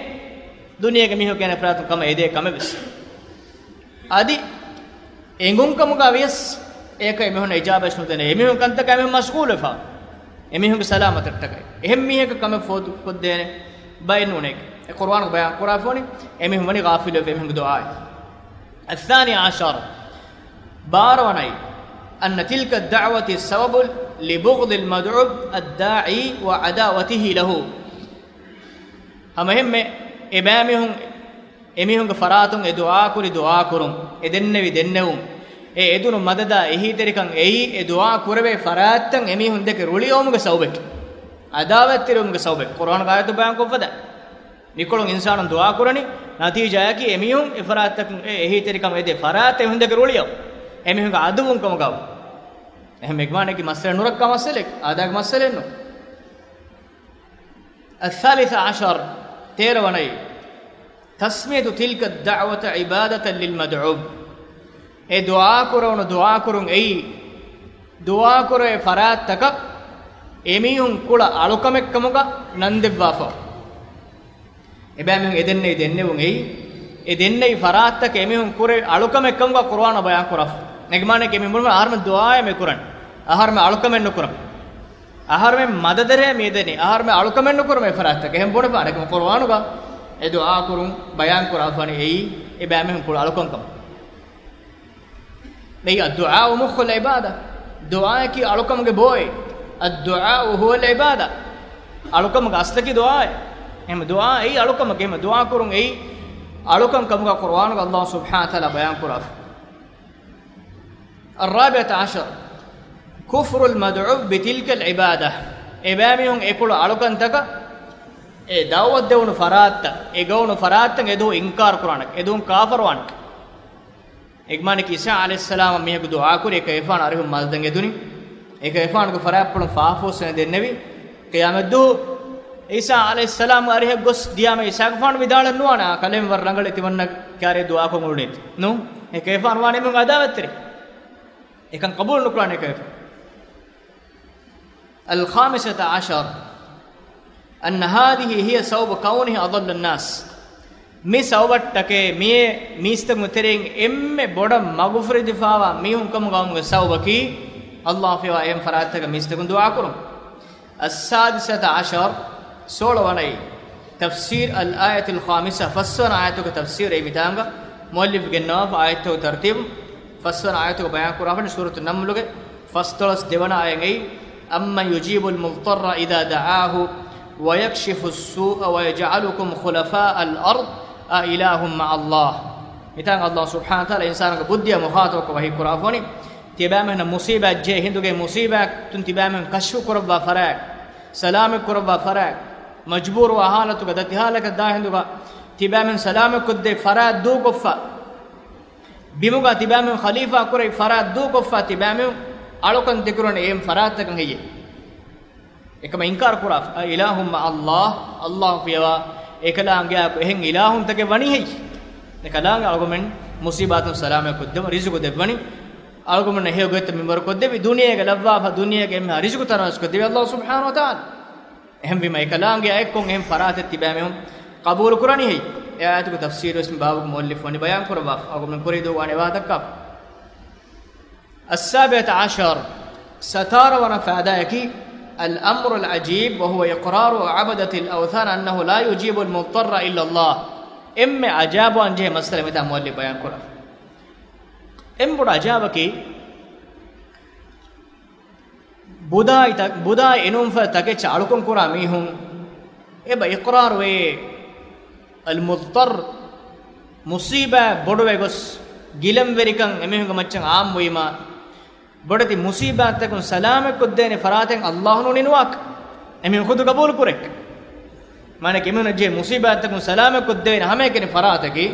ދުނިޔޭގެ މީހަކު އޭނަ ފަރާތުން ކަމަށް އެދޭ ކަމެއްވެސް. އަދި އެނގުން ކަމުގަ ވިޔަސް އޭކަ އެމީހުން އިޖާބަތް ނުދޭނެ. އެމީހުން ކަންތަކާ އެމީހުން މަޝްޣޫލުވެފަ. އެމީހުންގެ ސަލާމަތަށްޓަކައި އެހެން މީހަކަށް ކަމެއް ފޯދު ކޮށްދޭނެ ބައެއް ނޫނޭ. އެ ޤުރުއާނުގަ ބަޔާން ކުރާފަ ވަނީ އެމީހުން ވަނީ ޣާފިލުވެފަ އެމީހުންގެ ދުޢާއިން. الثاني عشر، ބާރަ ވަނައި، أن تلك الدعوة سبب لبغض المدعو الداعي وعداوته له. ހަމައެހެންމެ އެބައިމީހުން އެމީހުންގެ ފަރާތުން އެ ދުޢާކުރި ދުޢާކުރުން، އެ ދެންނެވި ދެންނެވުން، އެ އެދުނު މަދަދާ އެހީތެރިކަން އެއީ އެ ދުޢާ ކުރެވޭ ފަރާތްތައް އެމީހުން ދެކެ ރުޅިއައުމުގެ ސަބަބެކޭ. ޢަދާވަތްތެރިވުމުގެ ސަބަބެކޭ. ޤުރުއާނުގެ އާޔަތު ބަޔާންކޮށްފަ ދާ. މިކޮޅުން އިންސާނުން ދުޢާކުރަނީ، ނަތީޖާއަކީ އެމީހުން އެ ފަރާތްތަކުން އެ އެހީތެރިކަން އެދޭ ފަރާތްތައް އެމީހުން ދެކެ ރުޅިއައު، އެމީހުންގެ އަދުވުން ކަމުގައު. އެހެން އެގެ މާނައަކީ މައްސަލަ ނުރައްކާ މައްސަލައެއް، އާދައިގެ މައްސަލައެއް ނޫން. الثالث عشر، ތޭރަ ވަނައި، تسمية تلك الدعوة عبادة للمدعو. އެ ދުޢާ ކުރެވުނު ދުޢާ ކުރުން އެއީ، ދުޢާ ކުރެވޭ ފަރާތްތަކަށް އެމީހުން ކުޅަ އަޅުކަމެއްކަމުގަ ނަން ދެއްވާފަ. އެބައިމީހުން އެ ދެންނެވި ދެންނެވުން އެއީ، އެ ދެންނެވި ފަރާތްތަކަށް އެމީހުން ކުރެވި އަޅުކަމެއްކަމުގަ ޤުރުއާނު ބަޔާން ކުރާފަ. އެގެ މާނައަކީ އެމީހުން ބުނުމަށް އަހަރުމެން ދުޢާއެއް މި ކުރަން. އަހަރުމެން އަޅުކަމެއް ނުކުރަން. އަހަރުމެން އަޅުކަމެއް ނުކުރަން އެ ފަރާތްތަކަށް. އެހެން ބުނެފާނެ ޤުރުއާނުގަ އެ ދުޢާ ކުރުން ބަޔާން ކުރާފަ ވަނީ އެއީ، އެބައިމީހުން ކުޅަ އަޅުކަންކަމަށް. އެއީ، الدعاء مخ العبادة. ދުޢާއަކީ އަޅުކަމުގެ ބޯއޭ. الدعاء هو العبادة. އަޅުކަމުގެ އަސްލަކީ ދުޢާއޭ. އެހެން ދުޢާ އެއީ އަޅުކަމަކޭ. އެހެން ދުޢާ ކުރުން އެއީ އަޅުކަން ކަމުގަ ޤުރުއާނުގަ ﷲ ސުބްޙާނަހޫ ވަތަޢާލާ ބަޔާން ކުރާފަ. الرابعة عشر، كفر المدعو بتلك العبادة. އެބައިމީހުން އެކުޅަ އަޅުކަންތަކަށް، އެ ދަޢުވަތު ދެވުނު ފަރާތްތައް، އެ ގައުނު ފަރާތްތައް އެދުވަހު އިންކާރު ކުރާނެ، އެދުވަހު ކާފަރުވާނެ. އެގެ މާނައަކީ ޢީސާ ޢަލައިހިއްސަލާމަށް މީހަކު ދުޢާކުރި، އެކަލޭގެފާނު އަރިހުން މަދަދަށް އެދުނީ. އެކަލޭގެފާނުގެ ފަރާތްޕުޅުން ފާފަ ހުސްވެ ދެންނެވި. ޤިޔާމަތްދުވަހު ޢީސާ ޢަލައިހިއްސަލާމް އަރިހަށް ގޮސް ދިޔާމަ ޢީސާގެފާނު ވިދާޅެއް ނުވާނެ، އާ، ކަލޭމެން ވަރަށް ރަނގަޅީ، ތިމަންނަ ކާރި ދުޢާކޮށް އުޅުނީތި. ނޫން. އެކަލޭގެފާނު ވާނެ އެމީހުން ޢަދާވަތްތެރި. އެކަން ޤަބޫލު ނުކުރާނެ އެކަލޭގެފާނު. الخامسة عشر، أن هذه هي سبب كونه أضل الناس. މި ސަބަބަށްޓަކައި މިއޭ މީސްތަކުން ތެރެއިން އެންމެ ބޮޑަށް މަގުފުރެދިފާވާ މީހުން ކަމުގަ ވުމުގެ ސަބަބަކީ، ﷲ ފިޔަވާ އެހެން ފަރާތްތަކަށް މީސްތަކުން ދުޢާކުރުން. السادسة عشر، ސޯޅަ ވަނައި، تفسير الآية الخامسة، ފަސްވަނަ އާޔަތުގެ ތަފްސީރު. އެއީ މިތާނގަ މުއައްލިފު ގެންނަވާފަ އާޔަތުގެ ތަރުތީބު. ފަސްވަނަ އާޔަތުގަ ބަޔާން ކުރާފަ ވަނީ ސޫރަތު ނަމްލުގެ ފަސްދޮޅަސް ދެވަނަ އާޔަތް. އެއީ، أمن يجيب المضطر إذا دعاه ويكشف السوء ويجعلكم خلفاء الأرض أإله مع الله. މިތާނގަ ﷲ ސުބްޙާނަހޫ ވަތަޢާލާ އިންސާނުންގެ ބުއްދިއަށް މުޚާޠަބުކޮށް ވަޙީ ކުރާފަ ވަނީ، ތިބާމީހުންނަށް މުޞީބާތް ޖެހޭ ހިނދުގައި މުޞީބާތުން ތިބާމީހުން ކަޝްފު ކުރައްވާ ފަރާތް، ސަލާމަތް ކުރައްވާ ފަރާތް، މަޖްބޫރުވާ ޙާލަތުގަ ދަތި ޙާލަކަށް ދާ ހިނދުގަ ތިބާމީހުން ސަލާމަތް ކޮށްދޭ ފަރާތް ދޫކޮށްފަ، ބިމުގަ ތިބާމީހުން ޚަލީފާ ކުރެވި ފަރާތް ދޫކޮށްފަ، ތިބާމީހުން އަޅުކަން ދެކެވުނީ އެހެން ފަރާތްތަކަށް ހެއްޔޭ؟ އެކަމަށް އިންކާރު ކުރާފަ، أإله مع الله، ﷲ ފިޔަވާ އެކަލާނގެއާއެކު އެހެން އިލާހުންތަކެއް ވަނީ ހެއްޔޭ؟ އެކަލާނގެ އަޅުގަމެން މުޞީބާތުން ސަލާމަތް ކޮށްދެވުން، ރިޒުގު ދެއްވަނީ، އަޅުގަމުންނަށް ހެޔޮ ގޮތްތައް މިންވަރު ކޮށްދެވި، ދުނިޔޭގަ ލައްވާފަ، ދުނިޔޭގެ އެންމެހާ ރިޒުގު ތަނަވަސް ކޮށްދެވި ﷲ ސުބްޙާނަހޫ ވަތަޢާލާ. އެހެންވީމަ އެކަލާނގެއާ އެއްކޮށް އެހެން ފަރާތެއް ތިބާމީހުން ޤަބޫލު ކުރަނީ ހެއްޔޭ؟ އެ އާޔަތުގެ ތަފްސީރުވެސް މި ބާބުގެ މުއައްލިފު ވަނީ ބަޔާން ކުރައްވާފަ. އަޅުގަމެން ކުރީ ދުޢާ ނިވާތަކާ السابعة عشر، ސަތާރަ ވަނަ ފައިދާއަކީ، الأمر العجيب وهو إقرار عبدة الأوثان أنه لا يجيب المضطر إلا الله. އެންމެ އަޖާބުވާން ޖެހޭ މައްސަލަ މިތާ މުއައްލިފް ބަޔާން ކުރާ. އެންމެ ބޮޑު އަޖާބަކީ، ބުދާއި ތަ-، ބުދާއި އިނުންފަ ތަކެއްޗަށް އަޅުކަން ކުރާ މީހުން އެބަ އިޤްރާރުވޭ، އަލްމުޟްޠަރު، މުޞީބާ ބޮޑުވެ ގޮސް، ގިލަންވެރިކަން އެމީހުންގެ މައްޗަށް އާއްމުވީމާ، ބޮޑެތި މުޞީބާތަކުން ސަލާމަތްކޮށްދޭނެ ފަރާތެއް އައްލާހު ނޫނީ ނުވާކަށް. އެމީހުން ޚުދު ގަބޫލު ކުރޭކަށް. މާނައަކީ އެމީހުންނަށް ޖެހޭ މުޞީބާތަކުން ސަލާމަތްކޮށްދޭނެ ހަމައެކަނި ފަރާތަކީ،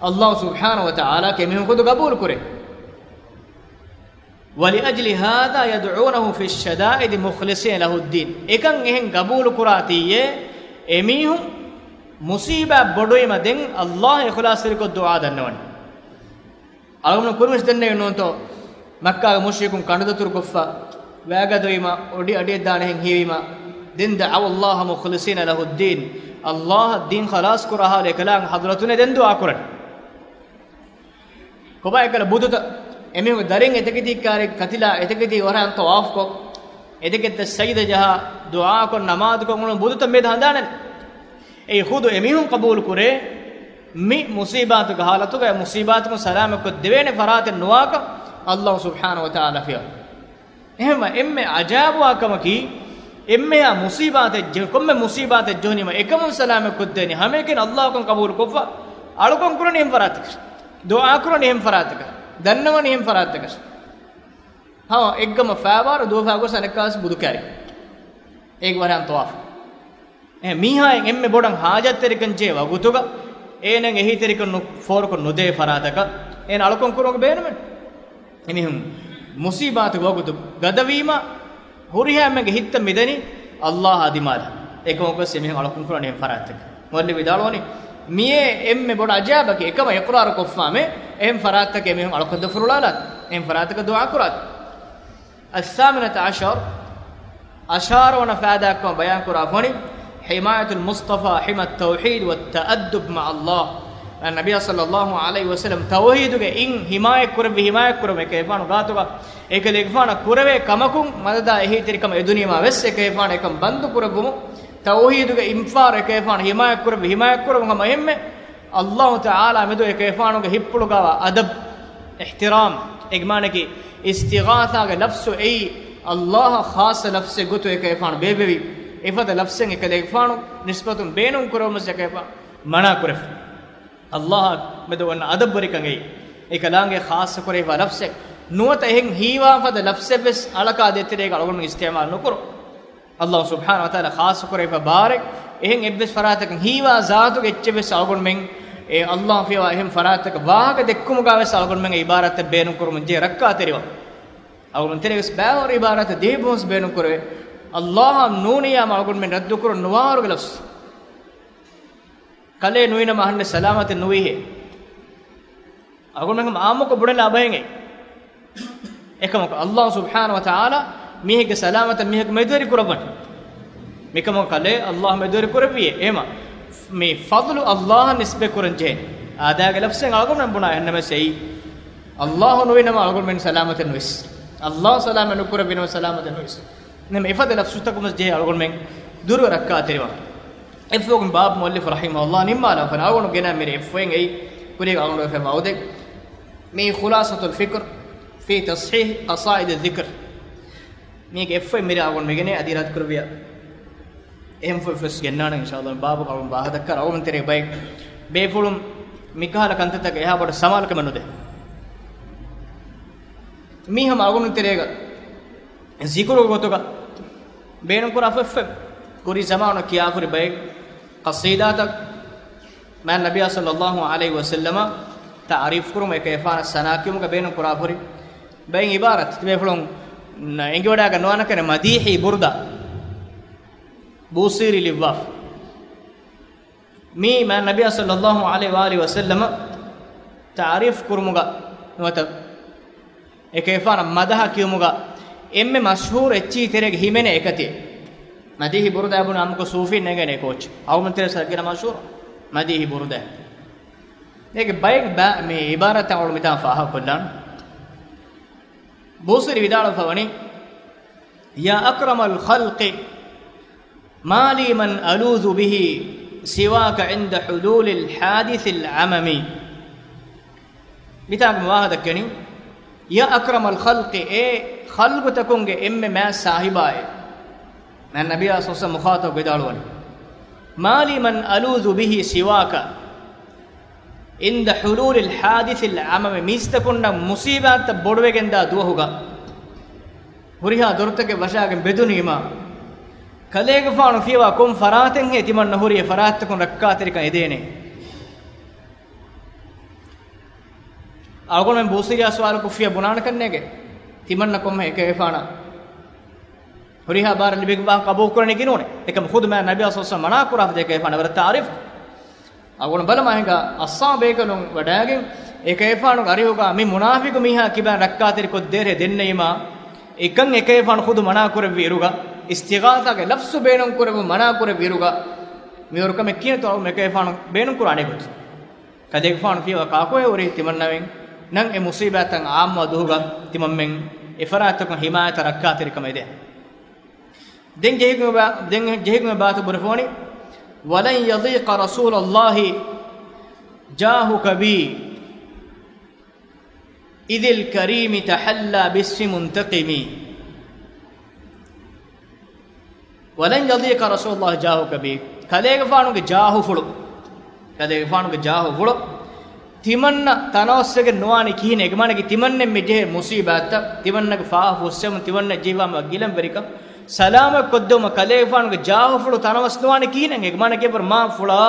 އައްލާހު ސުބްޙާނަހު ވަތަޢާލާ އެމީހުން ޚުދު ގަބޫލު ކުރޭ. ولأجل هذا يدعونه في الشدائد مخلصين له الدين. އެކަން އެހެން ގަބޫލު ކުރާތީއޭ، އެމީހުން މުޞީބާ ބޮޑުވީމަ ދެން އައްލާހަށް އިޚްލާޞްތެރިކޮށް ދުޢާ ދަންނަވަނީ. އަޅުގަނޑު ކުރިމަތި ދެންނެވި ނޫންތޯ؟ މައްކާގެ މުޝްރިކުން ކަނޑުދަތުރު ކޮށްފަ، ވައިގަދަވީމަ، އޮޑި އަޑިއަށް ދާނެހެން ހީވީމަ، ދެން دعوا الله مخلصين له الدين، އައްލާހަށް ދީން ޚަލާޞް ކުރާ ހާލު އެކަލާނގެ ޙަޟްރަތުން ދެން ދުޢާ ކުރަން. ކޮބާ އެކަލަ ބުދުތައް؟ އެމީހުންގެ ދަރިން އެތަކެތީ ކާރި ކަތިލާ އެތަކެތީ ވަރަށް ތަވާފުކޮށް، އެތަކެތި ސަޖިދަ ޖަހާ، ދުޢާކޮށް، ނަމާދުކޮށް އުޅުނު ބުދުތައް މިއަދު ހަނދާނެއް. އެއީ ޚުދު އެމީހުން ޤަބޫލު ކުރޭ، މި މުޞީބާތުގެ ޙާލަތުގައި މުޞީބާތަކުން ސަލާމަތްކޮށް ދެވޭނެ ފަރާތެއް ނުވާކަށް އައްލާހު ސުބްޙާނަހު ވަތަޢާލާ ފިޔަވަ. އެހެންވެ، އެންމެ އަޖާބުވާ ކަމަކީ، އެންމެހާ މުޞީބާތެއް ޖެ-، ކޮންމެ މުޞީބާތެއް ޖެހުނީމަ އެކަމުން ސަލާމަތްކޮށްދޭނީ ހަމައެކަނި އައްލާހުކަން ޤަބޫލު ކޮށްފަ، އަޅުކަން ކުރަނީ އެހެން ފަރާތަކަށް، ދުޢާ ކުރަނީ އެހެން ފަރާތަކަށް، ދަންނަވަނީ އެހެން ފަރާތަކަށް. ހަމަ އެއްގަމަ ފައިބާރު ދުވަފާ ގޮސް އަނެއްކާވެސް ބުދު ކާރި. އޭގެ ވަރަށް ތަވާފު. އެ މީހާއަށް އެންމެ ބޮޑަށް ޙާޖަތްތެރިކަން ޖެހޭ ވަގުތުގަ، އޭނައަށް އެހީތެރިކަން ނު-، ފޯރުކޮށް ނުދޭ ފަރާތަކަށް އޭނަ އަޅުކަން ކުރުމުގެ ބޭނުމެއް. އެމީހުން މުޞީބާތުގެ ވަގުތު ގަދަވީމަ، ހުރިހާ އެންމެންގެ ހިތްތައް މިދަނީ އައްލާހާ ދިމާލަށް. އެކަމަކުވެސް އެމީހުން އަޅުކަން ކުރަނީ އެހެން ފަރާތަކަށް. މުއައްލިފް ވިދާޅުވަނީ، މިއޭ އެންމެ ބޮޑު އަޖާބަކީ، އެކަމަށް އިޤްރާރު ކޮށްފާމޭ، އެހެން ފަރާތަކަށް އެމީހުން އަޅުކަން ދަތުރުލާލާ، އެހެން ފަރާތަކަށް ދުޢާ ކުރާ. الثامنة عشر، އަށާރަ ވަނަ ފައިދާއެއްކަމަށް ބަޔާންކުރާ ފޮނި، حماية المصطفى حمى التوحيد والتأدب مع الله. ނަބިއްޔާ ޞައްލައްލާހު ޢަލައިހި ވަސައްލަމް ތައުޙީދުގެ އިން ޙިމާޔަތްކުރެއްވި، ޙިމާޔަތްކުރުމު އެކަލޭގެފާނު ގާތުގަ އެކަލޭގެފާނަށް ކުރެވޭ ކަމަކުން މަދަދާ އެހީތެރިކަމަށް އެދުނީމާ ވެސް އެކަލޭގެފާނު އެކަން ބަންދު ކުރެއްވުމު، ތައުޙީދުގެ އިންފާރު އެކަލޭގެފާނު ޙިމާޔަތްކުރެއްވި، ޙިމާޔަތްކުރުމުން ހަމަ އެންމެ އައްލާހު ތަޢާލާ މެދު އެކަލޭގެފާނުގެ ހިތްޕުޅުގައިވާ އަދަބް، އިޙްތިރާމް، އޭގެ މާނައަކީ އިސްތިޣާޘާގެ ލަފްޒު އެއީ އައްލާހަށް ޚާއްޞަ ލަފްޒެއް ގޮތުން އެކަލޭގެފާނު ބޭއްވެވި، އެފަދަ ލަފްޒެއް އެކަލޭގެފާނު ނިސްބަތުން ބޭނުން ކުރެވުމަށް އެކަލޭގެފާނު މަނާ ކުރެފަ. އައްލާހާ މެދު އޮންނަ އަދަބުވެރިކަން އެއީ އެކަލާނގެ ޚާއްޞަ ކުރެވިފާ ލަފްޒެއް ނުވަތަ އެހެން ހީވާ ފަދަ ލަފްޒެއް ވެސް އަޅަކާ ދޭތެރޭގަ އަޅުގަނޑު އިސްތިޢުމާލު ނުކުރުން. އައްލާހު ސުބްޙާނަހު ވަތަޢާލާ ޚާއްޞަ ކުރެވިފަ ބާރެއް، އެހެން އެއްވެސް ފަރާތަކަށް ހީވާ ޒާތުގެ އެއްޗެއް ވެސް އަޅުގަނޑުމެން، އެ އައްލާހު ފިޔަވާ އެހެން ފަރާތަކަށް ވާހަކަ ދެއްކުމުގަ ވެސް އަޅުގަނޑުމެން އެ ޢިބާރާތެއް ބޭނުން ކުރުމުން ޖެހޭ ރައްކާތެރިވާ. އަޅުގަނޑު ތެރޭ ވެސް ބައިވަރު ޢިބާރާތެއް ދިވެހި ބަހުން ވެސް ބޭނުން ކުރެވޭ. އައްލާހަށް ނޫނިއްޔާމު އަޅުގަނޑުމެން ރައްދުކުރުން ނުވާވަރުގެ ލަފްޒު. ކަލޭ ނުވިނަމަ އަހަންނެއް ސަލާމަތެއް ނުވީހޭ. އަޅުގަނޑުމެން ހަމަ އާއްމުކޮށް ބުނެލާ ބަހެއް އެއީ. އެކަމަކު އައްލާހު ސުބްޙާނަހު ވަތަޢާލާ މީހެއްގެ ސަލާމަތަށް މީހަކު މެދުވެރި ކުރައްވަނީ. މިކަމަކު ކަލޭ އައްލާހު މެދުވެރި ކުރެއްވިއޭ. އެހެމަ މި ފަޟްލު އައްލާހަށް ނިސްބަތް ކުރަން ޖެހޭ. އާދައިގެ ލަފްޒެއް އަޅުގަނޑުމެން ބުނާ އެހެންނަމަވެސް އެއީ، އައްލާހު ނުވިނަމަ އަޅުގަނޑުމެން ސަލާމަތެއް ނުވިސް. އައްލާހު ސަލާމަތް ނުކުރެއްވިނަމަ ސަލާމަތެއް ނުވިސް. ނަމަ އެފަދަ ލަފްޒުތަކުން ވެސް ޖެހޭ އަޅުގަނޑުމެން ދުރުވެ ރައްކާތެރިވާން. އެއްފަހަކުން ބާބު މުއައްލިފު ރަޙިމަހުﷲ ނިންމާލާފަ އަޅުގަނޑު ގެނައި މިރޭ އެއްފަހެއް އެއީ ކުރިއަށް އަޅުގަނޑު ވެފައިވާ އުދެއް. މީ ޚުލާޞަތުލް ފިކްރު ފީ ތަޞްޙީޙް ޤަޞާއިދި ޛިކްރު. މީގެ އެއްފަހެއް މިރޭ އަޅުގަނޑު މިގެނޭ އަދި އިރާދަ ކުރެއްވިޔާ. އެހެން ފޮތް ފޮތް ގެންނާނެ އިންޝާﷲ ބާބު އަޅުގަނޑު ވާހަކަ ދައްކާ އަޅުގަނޑު ތެރޭ ބައެއް ބޭފުޅުން މިކަހަލަ ކަންތައްތަކަށް އެހާ ބޮޑަށް ސަމާލުކަމެއް ނުދޭ. މީ ހަމަ އަޅުގަނޑު ތެރޭގަ ޒިކުރު ގޮތުގަ ބޭނުންކުރާ ފޮތްފޮތް. ކުރީ ޒަމާނު ކިޔާފުރި ބައެއް ޤަޞީދާތައް، މާތް ނަބިއްޔާ ޞައްލައްލާހު ޢަލައިހި ވަސައްލަމަ ތަޢުރީފު ކުރުމަށް އެކަލޭގެފާނަށް ސަނާ ކިޔުމުގަ ބޭނުން ކުރާފުރި ބައެއް ޢިބާރާތް ތިބޭފުޅުން އެނގިވަޑައިގަންނަވާނެ ކަން މަދީޙީ ބުރުދާ ބޫސީރީ ލިއްވާފަ. މީ މާތް ނަބިއްޔާ ޞައްލައްލާހު ޢަލައިހި ވައާލިހި ވަސައްލަމަ ތަޢުރީފު ކުރުމުގަ ނުވަތަ އެކަލޭގެފާނަށް މަދަޙަ ކިޔުމުގަ އެންމެ މަޝްހޫރު އެއްޗިހި ތެރޭގަ ހިމެނޭ އެކަތި. މަދީޙީ ބުރުދާ ބުނާ އާއްމުކޮށް ޞޫފީން ނެގޭނެ އެކައްޗެއް. އަޅުގަނޑު ތެރޭ ސައްގިނަ މަޝްހޫރު މަދީޙީ ބުރުދާ. އޭގެ ބައެއް ބަ-، މި ޢިބާރާތްތައް އަޅު މިތާ ފާހަގަކޮށްލާން. ބޫސިރި ވިދާޅުވެފަވަނީ، يا أكرم الخلق، ما لي من ألوذ به سواك عند حلول الحادث العمم. މިތާގަ ވާހަކަ ދައްކަނީ، يا أكرم الخلق، އޭ ޚަލްޤުތަކުންގެ އެންމެ މާތް ސާހިބާއޭ. މާތް ނަބިއްޔާ ސައްސަ މުޚާޠަބު ވިދާޅުވަނީ، ما لي من ألوذ به سواك عند حلول الحادث العمم، މީސްތަކުންނަށް މުޞީބާތްތައް ބޮޑުވެގެންދާ ދުވަހުގަ، ހުރިހާ ދޮރުތަކެއް ވަށާގެން ބެދުނީމާ، ކަލޭގެފާނު ފިޔަވާ ކޮން ފަރާތެއްހޭ ތިމަންނަ ހުރި އެ ފަރާތްތަކުން ރައްކާތެރިކަން އެދޭނެ؟ އަޅުގަނޑުމެން ބޫސިރިއާ ސުވާލުކޮށްފިޔާ ބުނާނެ ކަންނޭގެ، ތިމަންނަ ކޮންމެ އެކަލޭގެފާނަށް ހުރިހާ ބާރަށް ލިބިގެންވާ ޤަބޫލުކުރަނީކީ ނޫނޭ. އެކަމް ޚުދު މާތް ނަބިއްޔާ ސައްސަ މަނާ ކުރާފަދަ އެކަލޭގެފާނަށް ވަރަށް ތަޢުރީފު. އަޅުގަނޑު ބަލަމާ ހިނގާ އައްސާމް ބޭކަލުން ވަޑައިގެން އެކަލޭގެފާނުގެ އަރިހުގަ މި މުނާފިޤު މީހާ ކިބައިން ރައްކާތެރިކޮށްދޭށޭ ދެންނެވީމާ، އެކަން އެކަލޭގެފާނު ޚުދު މަނާކުރެއްވި އިރުގަ، އިސްތިޣާޘާގެ ލަފްޒު ބޭނުންކުރެއްވުން މަނާކުރެއްވި އިރުގަ، މިވަރު ކަމެއް ކިޔަންތޯ އަޅުގަނޑު އެކަލޭގެފާނު ބޭނުންކުރާނެ ގޮތު. ކަލޭގެފާނު ފިޔަވާ ކާކުހޭ ހުރީ ތިމަންނަމެން ނަން އެ މުޞީބާތްތައް އާއްމުވާ ދުވަހުގަ ތިމަންމެން އެ ފަރާތްތަކުން ހިމާޔަތަށް ރައްކާތެރިކަމަށް އެދޭ. ދެން ޖެހިގެން ބާ-، ދެން ޖެހިގެން ބާތު ބުނެފޯނި، ولن يضيق رسول الله جاهك بي إذ الكريم تحلى باسم منتقم. ولن يضيق رسول الله جاهك بي. ކަލޭގެފާނުގެ ޖާހުފުޅު، ކަލޭގެފާނުގެ ޖާހުފުޅު ތިމަންނަ ތަނަވަސްވެގެން ނުވާނީ ކިހިނެއް؟ އެގެ މާނައަކީ ތިމަންނެ މި ޖެހޭ މުޞީބާތްތައް، ތިމަންނަގެ ފާފަ ފުއްސެވުން، ތިމަންނަ ޖެހިފާ ގިލަންވެރިކަން ސަލާމަތް ކޮށްދެވުމަށް ކަލޭގެފާނުގެ ޖާހުފުޅު ތަނަވަސް ނުވާނީ ކިހިނެއް؟ އެގެ މާނައަކީ މާ ފުޅާ،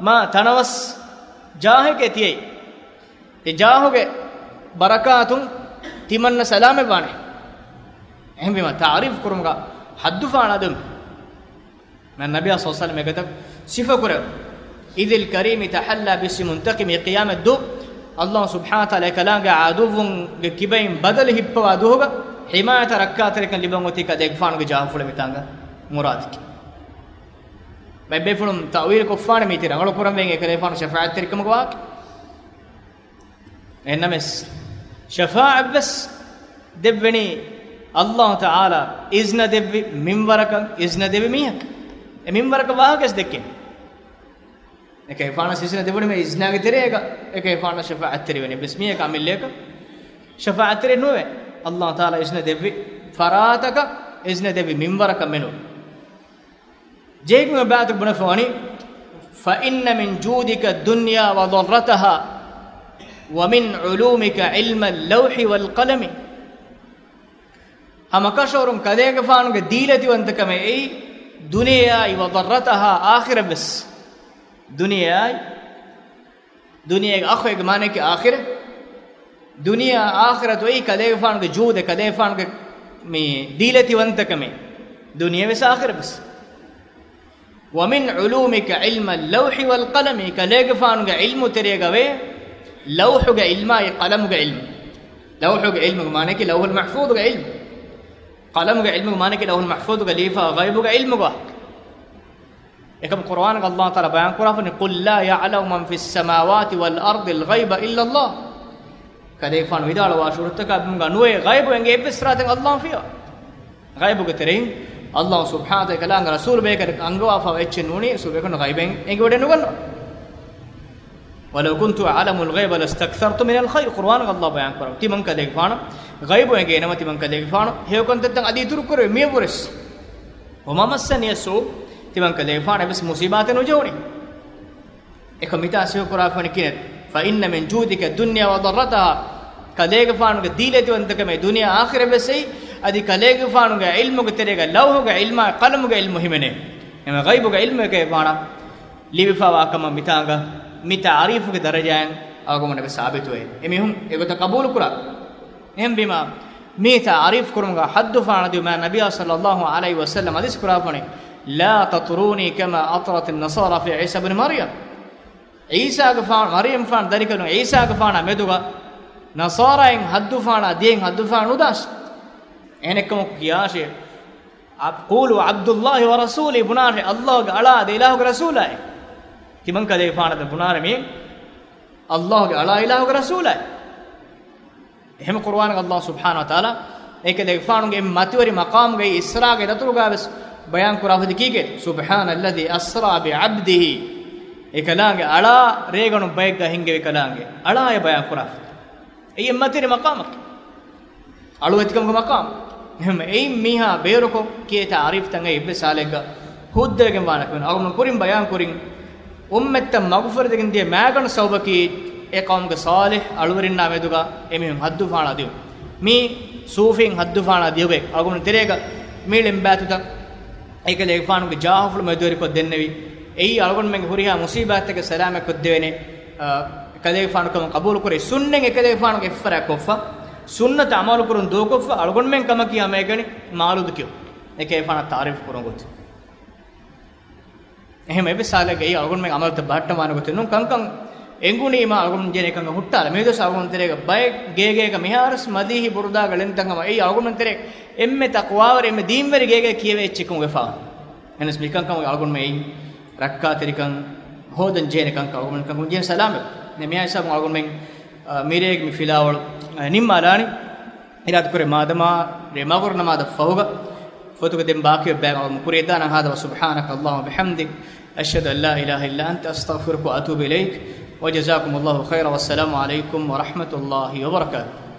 މާ ތަނަވަސް ޖާހެކޭ ތިޔައީ. އެ ޖާހުގެ ބަރަކާތުން ތިމަންނަ ސަލާމަތްވާނެ. އެހެންވީމަ، ތަޢުރީފު ކުރުމުގަ ޙައްދު ފާޅާދެމު. މާތް ނަބިއްޔާ ޞައްލަﷲު ޢަލައިހި ވަސައްލަމަ އެގޮތަށް ސިފަކުރެވުނު. إذ الكريم تحلى باسم منتقم، އެ ޤިޔާމަތް ދުވަހު ﷲ ސުބްޙާނަހޫ ވަތަޢާލާ އެކަލާނގެ ޢަދުއްވުންގެ ކިބައިން ބަދަލު ހިއްޕަވާ ދުވަހުގަ ޙިމާޔަތަށް ރައްކާތެރިކަން ލިބުން އޮތީ ކަލޭގެފާނުގެ ޖާހުފުޅެއް މިތާނގަ މުރާދަކީ. ބައެއް ބޭފުޅުން ތައުވީލު ކޮށްފާނެ މީތި ރަނގަޅު ކުރަންވީ އެކަލޭގެފާނު ޝަފާޢަތްތެރިކަމުގެ ވާހަކަ. އެހެންނަމަވެސް، ޝަފާޢަތްވެސް ދެއްވެނީ ﷲ ތަޢާލާ އިޒްނަ ދެއްވި މިންވަރަކަށް، އިޒްނަ ދެއްވި މީހަކަށް. އެ މިންވަރަކަށް ވާހަކަވެސް ދެއްކެން. އެކަލޭގެފާނަށް އިޒްނަ ދެއްވުނީމޭ އިޒްނާގެ ތެރޭގަ އެކަލޭގެފާނަށް ޝަފާޢަތްތެރިވެނީ. އެއްވެސް މީހަކަށް އަމިއްލައަކަށް ޝަފާޢަތްތެރި ނުވޭ. ﷲ ތަޢާލާ އިޒްނަ ދެއްވި ފަރާތަކަށް، އިޒްނަ ދެއްވި މިންވަރަކަށް މެނުވީ. ޖެހިގެން ބާތު ބުނެފަވަނީ، فإن من جودك الدنيا وضرتها، ومن علومك علم اللوح والقلم. ހަމަކަށަވަރުން ކަލޭގެފާނުގެ ދީލަތިވަންތަކަމެއް އެއީ، ދުނިޔެއާއި، وضرتها، އާޚިރަތްވެސް. ދުނިޔެއާއި، ދުނިޔޭގެ އަޚު އޭގެ މާނައަކީ އާޚިރަތް. ދުނިޔެ އާޚިރަތު އެއީ ކަލޭގެފާނުގެ ޖޫދެއް، ކަލޭގެފާނުގެ މި ދީލަތިވަންތަކަމެއް. ދުނިޔެވެސް އާޚިރަތްވެސް. ومن علومك علم اللوح والقلم، ކަލޭގެފާނުގެ ޢިލްމު ތެރޭގަވޭ ލައުޙުގެ ޢިލްމާއި ޤަލަމުގެ ޢިލްމު. ލައުޙުގެ ޢިލްމުގެ މާނައަކީ ލައުޙުލް މަޙްފޫޡުގެ ޢިލްމު. ޤަލަމުގެ ޢިލްމުގެ މާނައަކީ ލައުޙުލް މަޙްފޫޡުގަ ލިޔެފާ ޣައިބުގެ ޢިލްމުގެ ވާހަކަ. އެކަމް ޤުރުއާނުގަ ﷲ ތަޢާލާ ބަޔާން ކުރާފަނީ، قل لا يعلم من في السماوات والأرض الغيب إلا الله. ކަލޭގެފާނު ވިދާޅުވާށި، ހުރަތަކާ ބިމުގަ ނުވޭ ޣައިބު އެނގޭ އެއްވެސް ފަރާތެއް ﷲ ފިޔަވާ. ޣައިބުގެ ތެރެއިން ﷲ ސުބްޙާނަހޫ ވަތަޢާލާގެ ރަސޫލު ބޭކަލަކަށް އަންގަވާފަ އެއްޗެއް ނޫނީ، ރަސޫލު ބޭކަލުން ޣައިބެއް އެނގިވަޑެއް ނުގަންނަވާ. ولو كنت أعلم الغيب لاستكثرت من الخير، ޤުރުއާނުގަ ﷲ ބަޔާން ކުރަން. ތިމަން ކަލޭގެފާނަށް ޣައިބު އެނގޭނަމަ، ތިމަން ކަލޭގެފާނު ހެޔޮކަންތައްތައް އަދި އިތުރު ކުރެވި މިޔަށްވުރެސް. وما مسني السوء، ތިމަން ކަލޭގެފާނަށް އެއްވެސް މުޞީބާތެއް ނުޖެހުނީ. އެކަމް މިތާ ސިފަ ކުރާފަނި ކިހިނެއް؟ فإن من جودك الدنيا وضرتها، ކަލޭގެފާނުގެ ދީލަތިވަންތަކަމެއް ދުނިޔެ އާޚިރަތްވެސް އެއީ، އަދި ކަލޭގެފާނުގެ ޢިލްމުގެ ތެރޭގަ ލައުޙުގެ ޢިލްމާ ޤަލަމުގެ ޢިލްމު ހިމެނޭ. އެމަ ޣައިބުގެ ޢިލްމު އެކަލޭގެފާނަށް ލިބިފާވާ ކަމަށް މިތާނގަ މި ތަޢުރީފުގެ ދަރަޖާއިން އަޅުގަނޑުމެންނަށް ސާބިތުވޭ. އެމީހުން އެގޮތަށް ޤަބޫލުކުރާ. އެހެންވީމާ، މި ތަޢުރީފު ކުރުމުގަ ޙައްދު ފާޅުދީ މާތް ނަބިއްޔާ ޞައްލަﷲު ޢަލައިހި ވަސައްލަމަ ޙަދީޘް ކުރާފަނީ، لا تطروني كما أطرت النصارى في عيسى ابن مريم. ޢީސާގެފާނު، މަރްޔަމްފާނު ދަރިކަލުން ޢީސާގެފާނާ މެދުގަ ނަޞާރާއިން ޙައްދުފާނާ ދިޔައިން ޙައްދުފާނު ނުދާށި. އެހެނެއްކަމަކު ކިޔާށޭ، އަ، قولوا عبد الله ورسوله، ބުނާށޭ، ﷲގެ އަޅާ އަދި އިލާހުގެ ރަސޫލާއޭ. ތިމަން ކަލޭގެފާނަށް ބުނާރޭ މީ، ﷲގެ އަޅާ އިލާހުގެ ރަސޫލާއޭ. އެހެން ޤުރުއާނުގަ ﷲ ސުބްޙާނަހޫ ވަތަޢާލާ އެކަލޭގެފާނުގެ މަތިވެރި މަޤާމުގައި އިސްރާގެ ދަތުރުގައި ވެސް ބަޔާން ކުރާފަދަ ކީކޭ؟ سبحان الذي أسرى بعبده. އެކަލާނގެ އަޅާ ރޭގަނޑު ބައެއްގަ ހިންގެވި ކަލާނގެ އަޅާއޭ ބަޔާން ކުރާފަ. އެއީ މަތިވެރި މަޤާމަކީ. އަޅުވެތިކަމުގެ މަޤާމު. އެހެން އެއިން މީހާ ބޭރުކޮށް ކިޔޭ ތަޢުރީފްތައް އެއްވެސް ހާލެއްގަ ހުއްދަވެގެން ވާނެ. އަޅުގަނޑު ކުރިން ބަޔާން ކުރިން އުއްމަތްތައް މަގުފުރެދެގެން ދިޔަ މާގަނޑު ސަބަބަކީ އެ ޤައުމުގެ ޞާލިޙް އަޅުވެރިންނާ މެދުގަ އެމީހުން ހައްދުފަހަނާ ދިޔުން. މީ ޞޫފީން ހައްދުފަހަނާ ދިޔުގައި އަޅުގަނޑު ތެރޭގަ މި ޅެންބާތުތައް އެކަލޭގެފާނުގެ ޖާހުފުޅު މެދުވެރިކޮށް ދެންނެވި. އެއީ އަޅުގަނޑުމެންގެ ހުރިހާ މުޞީބާތްތަކެއް ސަލާމަތްކޮށްދެވޭނެ، އަ، އެކަލޭގެފާނު ކަމަށް ޤަބޫލުކުރޭ. ސުންނަތް އެކަލޭގެފާނުގެ އެއްފަރާތް ކޮށްފަ، ސުންނަތަށް ޢަމަލުކުރުން ދޫކޮށްފަ، އަޅުގަނޑުމެން ކަމަކީ ހަމައެކަނި މައުލޫދު ކިޔުން. އެކަލޭގެފާނަށް ތަޢުރީފު ކުރުން ގޮތުން. އެހެން އެއްވެސް ހާލެއްގައި އަޅުގަނޑުމެން ޢަމަލުތައް ބަހައްޓަވާނެ ގޮތެއް ނޫން. ކަންކަން އެނގުނީމާ އަޅުގަނޑު ޖެހޭނެ ކަންކަން ހުއްޓާލަން. މި ދުވަސް އަޅުގަނޑު ތެރޭގަ ބައެއް ގޭގޭގަ މިހާރުސް މަދީޙީ ބުރުދާގަ ޅެންތައް ހަމަ އެއީ އަޅުގަނޑުމެން ތެރޭ އެންމެ ތަޤްވާވެރި، އެންމެ ދީންވެރި ގޭގައި ކިޔެވޭ އެއްޗެއްކަމުގެ ފާހަ. އެހެނަސް މިކަންކަމުގެ އަޅުގަނޑުމެން އެއީ ރައްކާތެރިކަން ހޯދަން ޖެހޭނެ ކަންކަން އަޅުގަނޑުމެން ކަންކަން ޖެހޭ ސަލާމަތް. މި ހިސާބުން އަޅުގަނޑުމެން، އަ، މިރޭގެ މި ފިލާވަޅު، އަ، ނިންމާލާނީ. އިރާދަކުރޭ މާދަމާ ރޭ މަގުރިބް ނަމާދަށް ފަހުގަ ފޮތުގަ ދެން ބާކީ ބައި މަގުރިބް ކުރިއަށް ދާނަން. هذا وسبحانك اللهم وبحمدك، أشهد أن لا إله إلا أنت، أستغفرك وأتوب إليك، وجزاكم الله خيرا، والسلام عليكم ورحمة الله وبركاته.